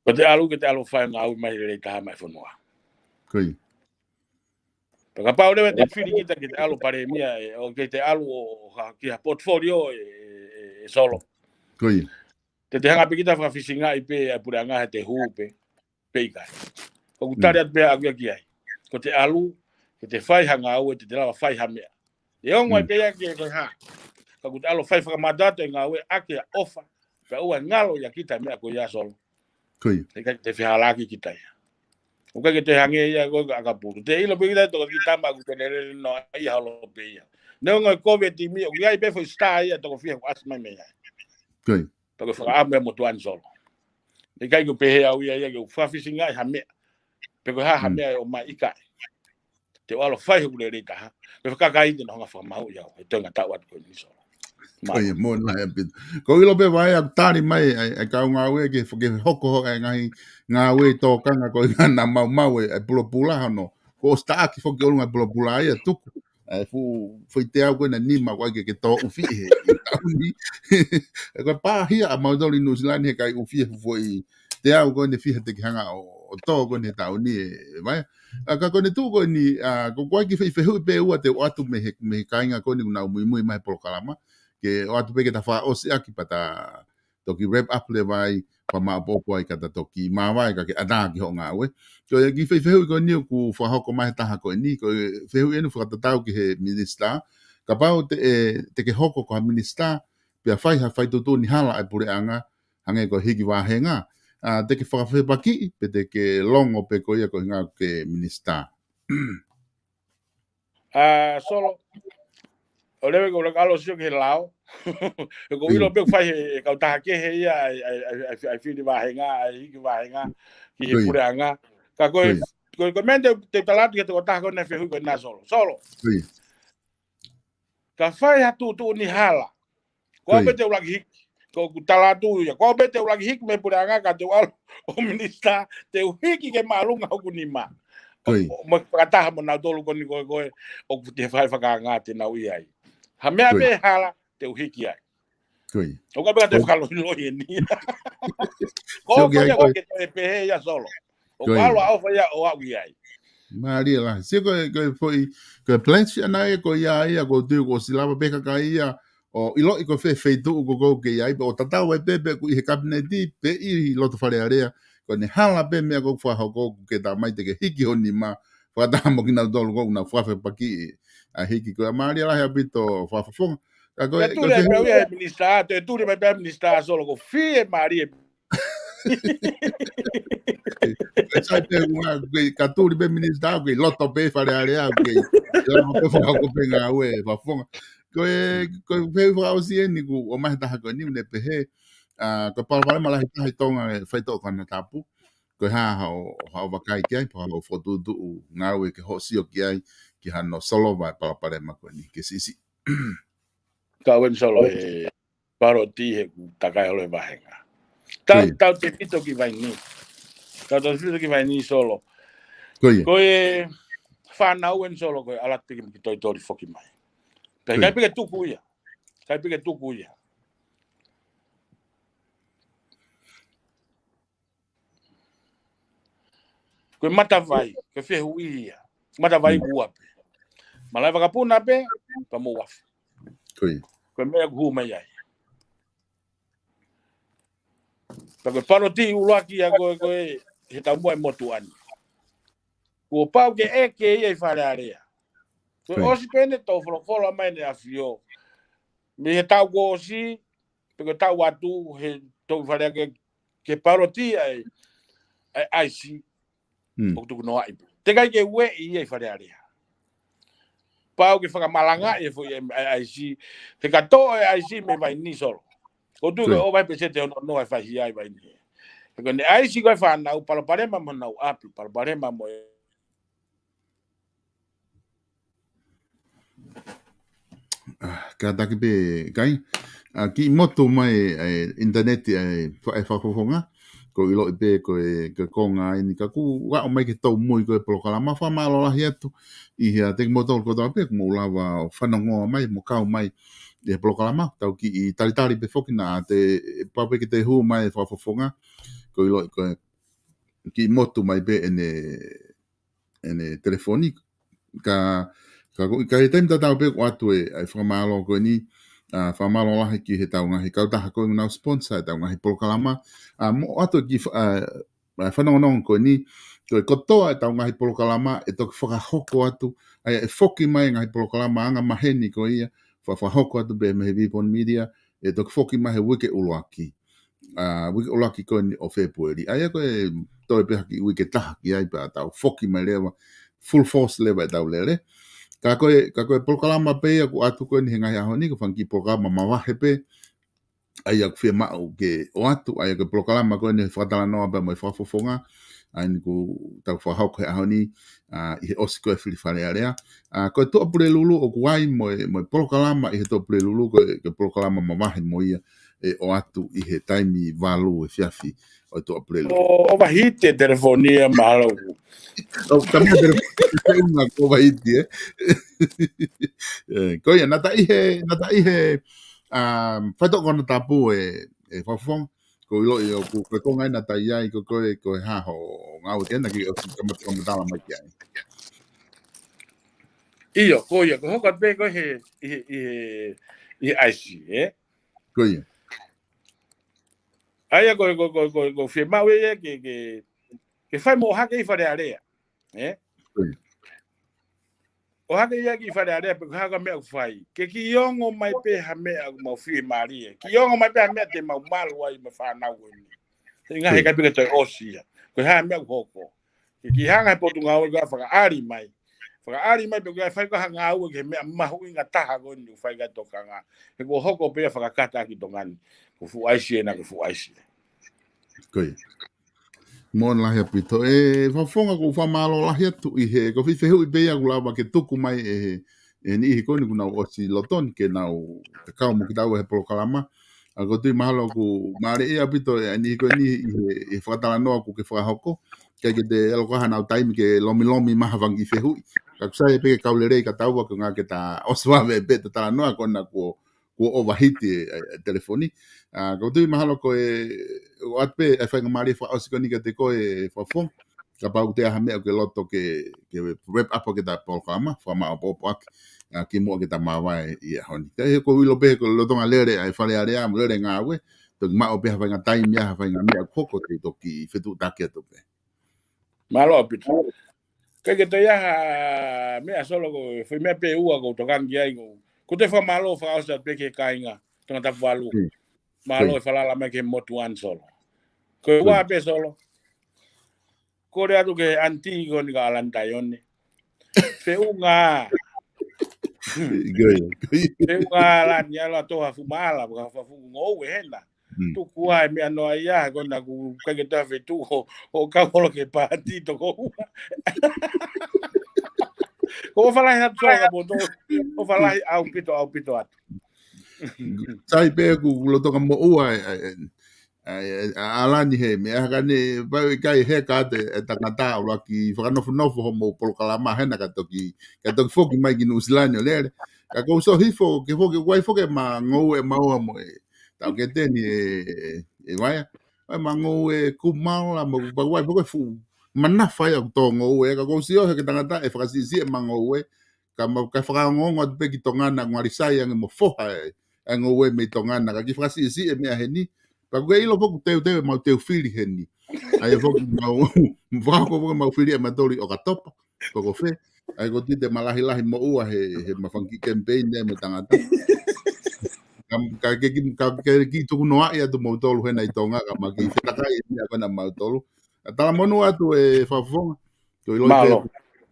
Ko te ʻalu, ke te ʻalu fai ngāue mai lelei taha mai fonua. Ko ia. Pea kapau leva te fili kita ke te ʻalu palēmia, ē, ʻo ke te ʻalu ʻo, ʻo ha, ki ha portfolio, ē, ē, ē, ē Solo. Ko ia. Te te hanga pē kita fakafisingaʻi pē ʻa e puleʻanga he te hū pē, pe ʻikai. Ko ʻeku tali atu pē ʻaʻaku ia ki ai. Ko te ʻalu, ke te fai ha ngāue, te te lava fai ha meʻa. ʻE ongo ai pē ia ke ko e hā. Ka ʻoku te ʻalu fai fakamātoato e ngāue ʻaki ʻa e ʻofa. Pea ʻoua ʻe ngalo ia kita meʻa ko ia Solo. Ko ia. ʻIkai te fehālaaki kita ia. ʻOku ʻikai ke te hangē ia ko e ʻakapulu. Te ʻilo pē kita toko ki tama ʻoku te lele noa ia holo pē ia. Neongo e kovi e timi, ʻoku ʻi ai pē foʻi star ia toko fiha ʻoku ʻasi mai mei ai. Ko ia. Pea ko e fakaʻamu ia mo tuʻa ni Solo. ʻIkai ke pehē au ia ia ke u fakafisingaʻi ha meʻa. Pe ko e hā ha meʻa ʻe ʻomai ʻikai. Te u ʻalu fai hoku lelei taha. Pe fakakakai te nau hanga fakamāuʻi au. ʻE toenga taʻu atu ko eni Solo. Ko ia, mo na e pita. Ko ʻilo pē Vaea ʻoku tali mai, ʻa e, ʻa e kau ngāue ke, ke hoko hoʻo e ngaahi ngāue tokanga ko ē naʻa mau maʻu e, e pulopula hono. Ko ʻosi taʻaki foki ʻolunga pulopula ia tuku. ʻA e fuʻu foʻi teau ko ena nima ʻoku ʻai ke, ke tō ʻufi he, he taʻu ni. ʻE ko e pāhia ʻa mautolu ʻi Nuʻusila ni he ʻikai ʻufi he foʻi teau ko eni fiha te ke hanga ʻo, ʻo tō ko eni he taʻu ni ē, ē Vaea. ʻA, ka ko eni tuʻu ko eni, ʻa, ko, ko e kiʻi fehuʻi pē ʻe ua te u ʻoatu mei he, mei he kāinga ko eni ʻoku nau muimui mai he polokalama. Ke ʻoatu pē ke ta fakaʻosi ʻaki pea ta toki wrap up leva ai, pea maʻopoʻopo ai ka ta toki māvae ka ke ʻatā ki hoʻo ngāue. Ko e kiʻi fehuʻi ko eni ʻoku fakahoko mai he taha ko eni, ko e fehuʻi eni fakatatau ki he minisitā. Kapau te, ʻe, te ke hoko ko ha minisitā, pea fai ha fai tuʻutuʻuni hala ʻa e puleʻanga, hangē ko e hiki vāhenga. ʻA, te ke fakafepakiʻi, pe te ke longo pē ko ia ko e hinga ke minisitā. ʻA, Solo, ʻo leve ko e ʻuluaki ʻalu ʻo sio ki he lao. He ʻoku ou ʻilo pē ʻoku fai he, he kautaha kehe ia, ʻa e, ʻa e, ʻa e, ʻa e, ʻa e fili vāhenga, ʻa e hiki vāhenga, ki he puleʻanga. Ka ko e, ko e, ko e meʻa te, te u tala atu ki he tokotaha ko ena fehuʻi ko ena Solo. Solo. Ka fai ha tuʻutuʻuni hala. Ko au pē te u ʻuluaki hiki. Ko ʻeku tala atu ia. Ko au pē te u ʻuluaki hiki mei he puleʻanga ka te u ʻalu ʻo minisitā, te u hiki ke māʻolunga hoku nima. ʻO, ʻo, mo fakataha mo nautolu ko eni ko e, ko e, ʻoku te fai fakaanga te nau ʻi ai. Ha meʻa pē hala, te u hiki ai. ʻOku pē ka te fakaloiloi eni. Ko au pē ia ko ke te pehē ia Solo. ʻOku ʻalu ʻa ʻofa ia ʻo aʻu ki ai. Mālie lahi. Sio ko e, ko e foʻi, ko e pledge ʻana ē ko ia ia, ko e tui ko e ʻosi lava pē kakai ia ʻo ʻiloʻi ko fē feituʻu ko ē ʻoku ke ʻi ai, pea ʻo tatau ai pē, pe ʻoku ʻi he kapineti, pe ʻi loto Fale Alea, ko ʻene hala pē meʻa ʻoku fakahoko ʻoku ke tā mai te ke hiki ho nima, fakataha mo kinautolu ʻoku nau fakafepakiʻi ʻa e hiki ko ia. Mālie lahi ʻaupito Fakafofonga. Ka ko e, ko e tuli mai pē ia he minisitā, te tuli mai pē ia he minisitā Solo ko fie mālie. Sai pē ua, ko e ka tuli pē minisitā, ko e loto pē Fale Alea, ko e lava pē fakahoko pē ngāue Fakafofonga. Ko e, ko e fehuʻi fakaʻosi eni kuo ʻomai he taha ko eni ʻoku ne pehē, ʻa, ko e palopalema lahi taha ʻi Tonga ʻa e faitoʻo konatapu. Ko e hā haʻo, haʻo vakai ki ai, pe haʻo fokotuʻutuʻu ngāue ke hoʻo sio ki ai, ki hano solova e palopalema ko eni, ke siʻisiʻi. Ka uen Solo e paloti he ʻoku takai holo e vāhenga. Tau, tautautefito ki Vainī. Tautautefito ki Vainī Solo. Ko e fānau eni Solo ko e ʻalu atu ke miki toitoli foki mai. Pea ʻikai pē ke tuku ia. ʻIkai pē ke tuku ia. Ko e matavai, ko e fehuʻi ia. Matavai ua pē. Malaʻe vakapuna pē, pea mo uafu. Ko e meʻa ʻoku hū mai ai. Pea ko e paloti ʻuluaki ia ko e, ko e, he taumuʻa e motuʻa ni. Kuo pau ke ʻeke ia ʻi Fale Alea. Ko e ʻosi pē ʻene tō folofola mai ʻEne ʻAfio. Mei he taʻu kuo ʻosi, pe ko e taʻu atu, he tō Fale Alea ke, ke paloti ʻa e, ʻa e ʻaisi. ʻOku tuku noaʻi pē. Teʻeki ai ke ueʻi ia ʻi Fale Alea. Pau ke fakamalangaʻi e foʻi ʻaisi. He ka toʻo e ʻaisi mei Vainī Solo. ʻOku tuku ke ʻova he peseti ʻe ono noa e faihia ʻi Vainī. He ko ʻene ʻaisi ko e fānau, palopalema mo honau ʻapi, palopalema mo e ʻA, kātaki pē kai. ʻA, kiʻi motu mai e, e ʻinitaneti e, fa-, e Fakafofonga. Ko e ʻiloʻi pē ko e, ko e konga eni ka kuo aʻu mai ke tau mui ko e polokalama. Fakamālō lahi atu ʻi he ʻa te kimoutolu kotoa pē kuo mou lava ʻo fanongoa mai, mo kau mai ʻi he polokalama. Tau kiʻi talitali pē foki naʻa te, pau pē ke te hū mai e Fakafofonga. Ko e ʻiloʻi ko e kiʻi motu mai pē ʻene ʻene telefoni. Ka, ka ko, ka ʻi he taimi tatau pē ʻoku ʻoatu e, ʻa e fakamālō ko eni, ʻa, fakamālō lahi ki he tau ngaahi kautaha ko ē ʻoku nau sponsor e tau ngaahi polokalama. ʻA, mo ʻoatu e kiʻi fa-, ʻa, ʻa e fanongonongo ko eni, ko e kotoa e tau ngaahi polokalama, ʻe toki fakahoko atu, ʻa ia ʻe foki mai e ngaahi polokalama anga maheni ko ia, fa-, fakahoko atu pē mei he Vipon Media, ʻe toki foki mai he uike ʻuluaki. ʻA, uike ʻuluaki ko eni ʻo Fēpueli. ʻA ia ko e toe pē ha kiʻi uike ʻe taha ki ai pea tau foki mai leva, full force leva e tau lele. Ka ko e, ka ko e polokalama pē ia ʻoku ʻoatu ko eni he ngaahi ʻaho ni, ko e fanga kiʻi polokalama mavahe pē, ʻa ia ʻoku fiemaʻu ke ʻoatu, ʻa ia ko e polokalama ko eni he fakatalanoa pea mo e Fakafofonga, ʻa eni ʻoku tau fakahoko he ʻaho ni, ʻa, ʻi he ʻosi ko e fili Fale Alea. ʻA, ko e Tuʻapulelulu ʻoku ʻi ai mo e, mo e polokalama ʻi he Tuʻapulelulu, ko e, ko e polokalama mavahe mo ia ʻe ʻoatu ʻi he taimi valu efiafi ʻo e Tuʻapulelulu. ʻO, ʻohovahiti e telefoni ia mahalo. ʻO, ka mea telefoni, ʻohovahiti, ē? ʻE, ko ia, naʻa ta ʻi he, naʻa ta ʻi he, um, faitoʻo konatapu e, e Fakafofonga. ʻilo ʻi ʻoku ko e konga ena tai ai ko ko e ko e hā hoʻo ngāue ke na ke ʻosi kamata kamatala mai ki ai. ʻIo, ko ia, ko hoko atu pē ko he, ʻi he, ʻi he, ʻi he ʻaisi, ē? Ko ia. ʻA ia ko, ko, ko, ko, ko fie maʻu ia ke, ke, ke fai mo hake ʻi Fale Alea, ē? Ko ia. ʻO hake ia ki Fale Alea pe ko e hā ka meʻa ʻoku fai. Ke ki ongo mai pē ha meʻa ʻoku mau fie mālie. Ki ongo mai pē ha meʻa te mau malu ai mo e fānau ko eni. He ngaahi kai pē ke toe ʻosi ia. Ko e hā meʻa ʻoku hoko. Ke ki hanga he potungāue ka fakaʻali mai. Fakaʻali mai pe ko e fai ka ha ngāue ke meʻa mahuʻinga taha ko eni ʻoku fai ka tokanga. He ko hoko pē ia fakakata ki Tonga ni. Ko fuʻu ʻaisi ena, ko fuʻu ʻaisi. Ko ia. Mo lahi ʻaupito. ʻE, Fakafofonga, ko u fakamālō lahi atu ʻi he, ko e fehuʻi pē ia ʻoku lava ke tuku mai ʻe he, ʻe he niʻihi ko eni ʻoku nau ʻosi loto ni ke nau kakau mo kitaua he polokalama. ʻA, ʻoku ou tui mahalo ʻoku mālie ʻaupito ʻa e niʻihi ko eni ʻi he, ʻi he fakatalanoa ʻoku ke fakahoko. ʻIkai ke te ʻilo ko e hā ʻenau taimi ke lomilomi mai ha fanga kiʻi fehuʻi. Ka ʻoku sai pē ke kau lelei kitaua ko e ʻuhinga ke ta ʻosi vave pē ʻeta talanoa ko ena kuo kuo ʻovahiti ʻa e, ʻa e, ʻa e telefoni. ʻA, ʻoku ou tui mahalo ko e, ʻoatu pē ʻa e faingamālie fakaʻosi ko eni kiate koe Fakafofonga. Kapau ʻoku ʻi ai ha meʻa ʻoku ke loto ke, ke wrap up ʻaki ʻeta polokalama, fakamāʻopoʻopo ʻaki, ʻa, kimuʻa ke ta māvae ʻi he ʻaho ni. Ka he ʻoku ou ʻilo pē ko e lolotonga lele ʻa e Fale Alea, mo e lele ngāue, toki maʻu pē ha faʻahinga taimi ʻa ha faʻahinga meʻa ʻoku hoko te u toki fetuʻutaki atu pē. Mālō ʻaupito. ʻIkai ke toe ʻi ai ha meʻa Solo, ko e foʻi meʻa pē ʻe ua ʻoku ou tokanga ki ai ko, ko e toe fakamālō fakaʻosi atu pē ki he kāinga Tongatapu valu. Hmm. Mālō e falala mai ki he motuʻa ni Solo. Ko e ua pē Solo. Kole atu ki he ʻanitī ko eni ko ʻAlani Taione. Feʻunga. Feʻunga ʻAlani, ʻalu ʻo toʻo ha fuʻu maʻala, ha fuʻu ngoue hena. Hmm. Tuku ai meʻa noa ia, ko ena ʻoku ʻikai ke toe fetuʻu ʻo, ʻo kau holo ki he pāti toko ua. Ko e ʻofa lahi atu Solo ka poto, ʻofa lahi ʻaupito, ʻaupito atu. Sai pē ʻoku lolotonga moʻua ʻa, ʻa, ʻa, ʻa ʻAlani he meʻa ka ne, pau ʻikai he ka te, ʻe tangata ʻuluaki fakanofonofo hoʻomou polokalama hena ka toki, ka toki foki mai ki Nuʻusila ni ʻo lele. Ka ʻoku ou sio hifo, ke foki, ʻoku ʻi ai foki ʻema ngoue ʻe maua mo e, tau ke teni ʻe, ʻe, ʻe Vaea. ʻEma ngoue kumala mo, pau ʻoku ʻi ai foki e fuʻu manafa ia ʻoku tō ngoue, ka ʻoku ou sio he ko e tangata ʻe fakasiʻisiʻi ʻema ngoue, ka mau, ka fakaongoongo atu pē ki Tonga na ngali sai ange mo foha e, e ngoue mei Tonga na, ka kiʻi fakasiʻisiʻi e meʻa heni. Pea ʻoku ke ʻilo foki ʻoku teuteu ʻemau teu fili heni. ʻA ia foki mau, fakahoko foki ʻemau fili ʻe mautolu ʻi ʻOkatopa, pe ko fē. ʻA ia ʻoku ou tui te ma lahilahi moʻua he, heʻema fanga kiʻi campaign ʻa e mo e tangata. Ka, ka ke ki, ka ke kiʻi tukunoaʻi atu moutolu hena ʻi Tonga, ka ma kiʻi fetakai e meʻa ko ena mautolu. ʻA, talamonū atu ʻe Fakafofonga. Ko e ʻilo pē ʻoku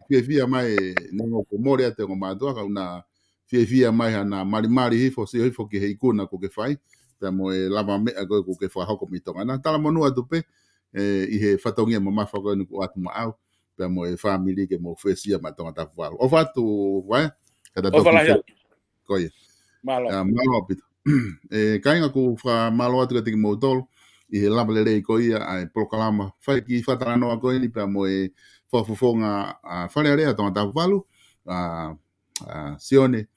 fiefia mai, neongo kuo mole atu e ongo mātuʻa, ka ʻoku na fiefia mai haʻana malimali hifo, sio hifo ki he ikuna ʻoku ke fai, pea mo e lavameʻa ko ē ʻoku ke fakahoko mei Tonga na. Talamonū atu pē, ʻe, ʻi he fatongia mamafa ko eni ʻoku ʻoatu maʻau, pea mo e fāmili ke mou fuesia maʻa Tongatapu valu. ʻOfa atu, Vaea, ka ta toki ʻofa lahi atu. Ko ia. Mālō. ʻA, mālō ʻaupito. ʻE, kāinga, ʻoku ou fakamālō atu kiate kimoutolu ʻi he lava lelei ko ia ʻa e polokalama fai kiʻi fakatalanoa ko eni pea mo e Fakafofonga, ʻa, Fale Alea Tongatapu valu, ʻa, ʻa, Sione,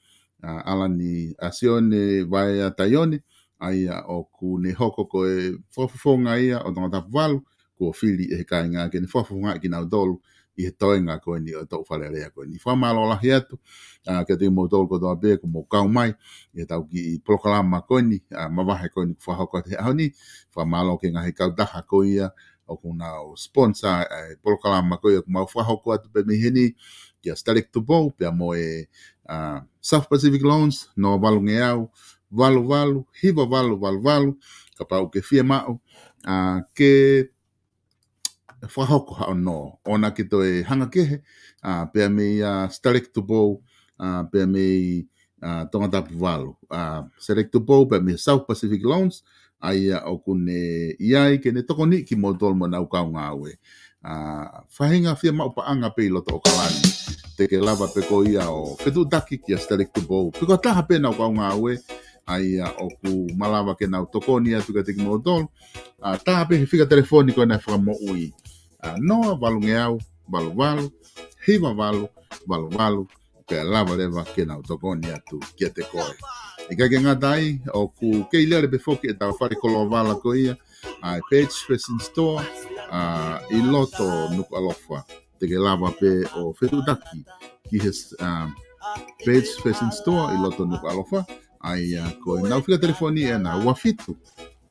ʻa, ʻAlani, ʻa, Sione Vaea Taione, ʻa ia ʻoku ne hoko ko e Fakafofonga ia ʻo Tongatapu valu, kuo fili ʻe he kāinga ke ne fakafofongaʻi kinautolu ʻi he toenga ko eni ʻo e toʻu Fale Alea ko eni. Fakamālō lahi atu, ʻa, kiate kimoutolu kotoa pē kuo mou kau mai ʻi heʻetau kiʻi polokalama ko eni, ʻa, mavahe ko eni kuo fakahoko atu he ʻaho ni. Fakamālō ki he ngaahi kautaha ko ia ʻoku nau sponsor ʻa e polokalama ko ia ʻoku mau fakahoko atu pē mei heni, kia Stalek Tupou, pea mo e, ʻa, South Pacific Loans, noa valu ngeau, valu valu, hiva valu valu valu, kapau ʻoku ke fiemaʻu, ʻa, ke fakahoko haʻo nō. ʻOua naʻa ke toe hanga kehe, ʻa, pea mei a Stalek Tupou, ʻa, pea mei, ʻa, Tongatapu valu. ʻA, Stalek Tupou, pea mei South Pacific Loans, ʻa ia ʻoku ne ʻi ai ke ne tokoniʻi kimoutolu mo ʻenau kau ngāue. ʻA, faʻahinga fiemaʻu paʻanga pē ʻi loto ʻAokalani. Te ke lava pē koe ia ʻo fetuʻutaki kia Stalek Tupou. Pe ko ha taha pē ʻenau kau ngāue, ʻa ia ʻoku malava ke nau tokoni atu kiate kimoutolu. ʻA, tā pē he fika telefoni ko ena ʻe fakamoʻui. ʻA, noa valu ngeau, valu valu, hiva valu, valu valu, pea lava leva ke nau tokoni atu kiate koe. ʻIkai ke ngata ai, ʻoku kei lele pē foki ʻetau fale koloa vala ko ia, ʻa e Page Fashion Store, ʻa, ʻi loto Nukuʻalofa. Te ke lava pē ʻo fetuʻutaki ki he, ʻa, Page Fashion Store ʻi loto Nukuʻalofa. ʻA ia ko ʻenau fika telefoni ʻena, ua fitu,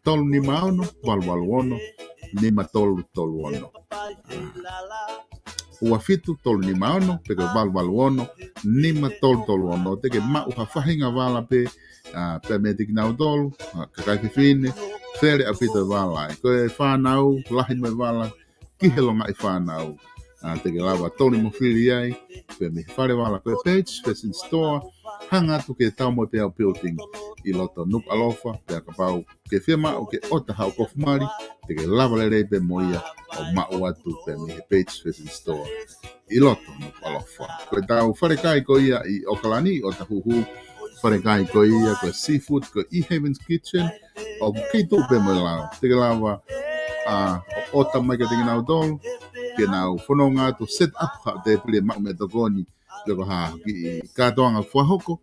tolu nima ono, valu valu ono, nima tolu tolu ono. ʻA, ua fitu, tolu nima ono, pe ko e valu valu ono, nima tolu tolu ono. Te ke maʻu ha faʻahinga vala pē, ʻa, pea mei he kinautolu, ʻa, kakai fefine, fele ʻaupito e vala. Ko e fānau, lahi mo e vala, ki he longaʻi fānau. ʻA, te ke lava toli mo fili ai, pea mei he fale vala ko e Page Fashion Store, hanga atu ki he Taumoepeau Building ʻi loto Nukuʻalofa, pea kapau ʻoku ke fiemaʻu ke ʻota haʻo kofu mali, te ke lava lelei pē mo ia ʻo maʻu atu pea mei he Page Fashion Store ʻi loto Nukuʻalofa. Ko ʻetau falekai ko ia ʻi ʻOkalani, ʻOtahuhu, falekai ko ia ko e seafood, ko e Heaven's Kitchen, ʻoku kei tuʻu pē mo e lao. Te ke lava, ʻa, ʻo ʻota mai kiate kinautolu, ke nau fononga atu set up ha tēpile maʻu meʻatokoni, pe ko ha kiʻi kātoanga fakahoko,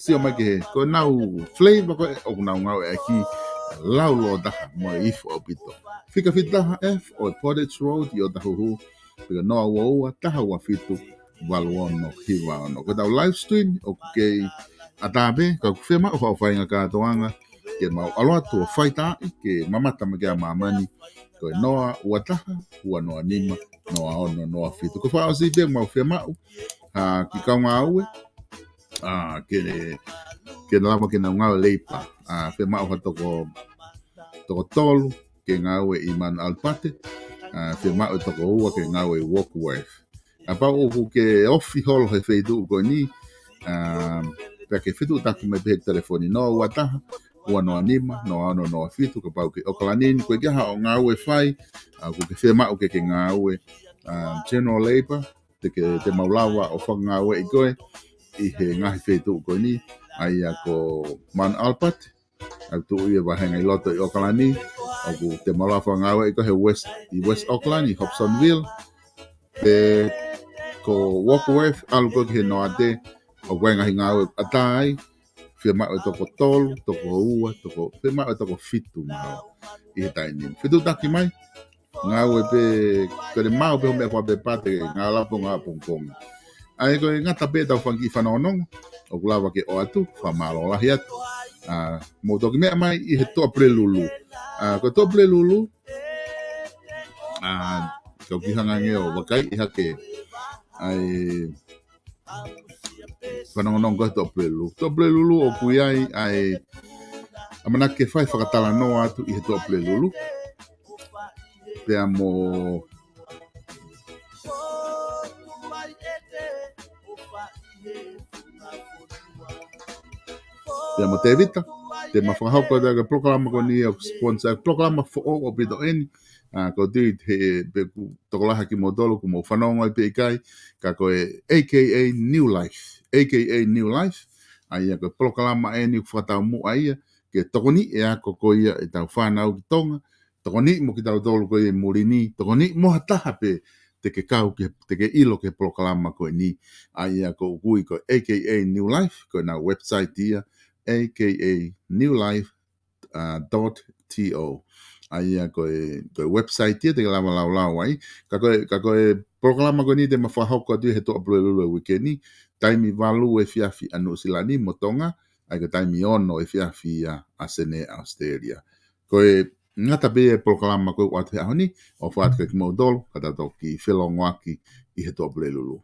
sio mai ki he, ko ʻenau flavor ko ē ʻoku nau ngāueʻaki, lau lōtaha mo e ifo ʻaupito. Fika fitu taha F ʻo e Portage Road ʻi ʻOtahuhu, fika noa ua ua, taha ua fitu, valu ono hiva ono. Ko ʻetau live stream ʻoku kei ʻatā pē, ka ʻoku fiemaʻu haʻo faʻahinga kātoanga, ke mau ʻalu atu ʻo faitaaʻi, ke mamata mai ki ai ʻa māmani, ko e noa ua taha, ua noa nima, noa ono noa fitu. Ko e fakaʻosi pē mau fiemaʻu, ʻa, kiʻi kau ngāue, ʻa, ke, ke lava ke nau ngāue leipa. ʻA, fiemaʻu ha toko, toko tolu ke ngāue ʻi Manu Alapate, ʻa, fiemaʻu e toko ua ke ngāue ʻi Warkworth. Kapau ʻoku ke ofi holo he feituʻu ko eni, ʻa, pea ke fetuʻutaki mai pē he telefoni noa ua taha, ua noa nima, noa ono noa fitu, kapau ʻoku ke ʻi ʻOkalani ni, ko e ʻikai haʻo ngāue fai, ʻa, ʻoku ke fiemaʻu ke ke ngāue, ʻa, general labor, te ke, te mau lava ʻo fakangāueʻi koe ʻi he ngaahi feituʻu ko eni, ʻa ia ko Manu Alapate, ʻa ia ʻoku tuʻu ia he vahenga ʻi loto ʻi ʻOkalani, ʻoku te mau lava fakangāueʻi koe he West, ʻi West Auckland, ʻi Hobsonville, pe ko Warkworth, ʻalu koe ki he Noate, ʻoku ʻi ai e ngaahi ngāue ʻatā ai, fiemaʻu e toko tolu, toko ua, toko, fiemaʻu e toko fitu mau ʻi he taimi ni. Fetuʻutaki mai, ngāue pē, ko e mau pē hoʻo meʻa fakapepa te ke ngāue lapo ngāue pongipongi. ʻA ia ko e ngata pē ʻetau fanga kiʻi fanongonongo, ʻoku lava ke ʻoatu, fakamālō lahi atu. ʻA, mou toki meʻa mai ʻi he Tuʻapulelulu. ʻA, ko e Tuʻapulelulu, ʻa, kau kiʻi hanga ange ʻo vakaiʻi hake ʻa e fanongonongo ko e Tuʻapulelulu. Tuʻapulelulu ʻoku ʻi ai ʻa e ʻamanaki ke fai fakatalanoa atu ʻi he Tuʻapulelulu. Pea mo, pea mo Tevita, te ma fakahoko atu e polokalama ko eni ʻoku sponsor, polokalama foʻou ʻaupito eni, ʻa, ʻoku ou tui he, pe ʻoku tokolahi kimoutolu ʻoku mou fanongo ai pe ʻikai, ka ko e A K A New Life, A K A New Life, ʻa ia ko e polokalama eni ʻoku fakataumuʻa ia, ke tokoniʻi e ako ko ia ʻetau fānau ki Tonga, tokoniʻi mo kitautolu ko ia ʻi muli ni, tokoniʻi mo ha taha pē te ke kau ki, te ke ʻilo ki he polokalama ko eni, ʻa ia ʻoku ui ko e A K A New Life, ko ʻenau website ia, A K A New Life, ʻa, dot T O. ʻA ia ko e, ko e website ia te ke lava laulau ai. Ka ko e, ka ko e polokalama ko eni te ma fakahoko atu he Tuʻapulelulu e uike ni, taimi valu efiafi ʻa Nuʻusila ni mo Tonga, ʻa ia ko e taimi ono efiafi ia ʻa Senē ʻAositelēlia. Ko e ngata pē e polokalama ko ē ʻoku ʻoatu he ʻaho ni, ʻofa atu kiate kimoutolu, ka tau toki felongoaki ʻi he Tuʻapulelulu.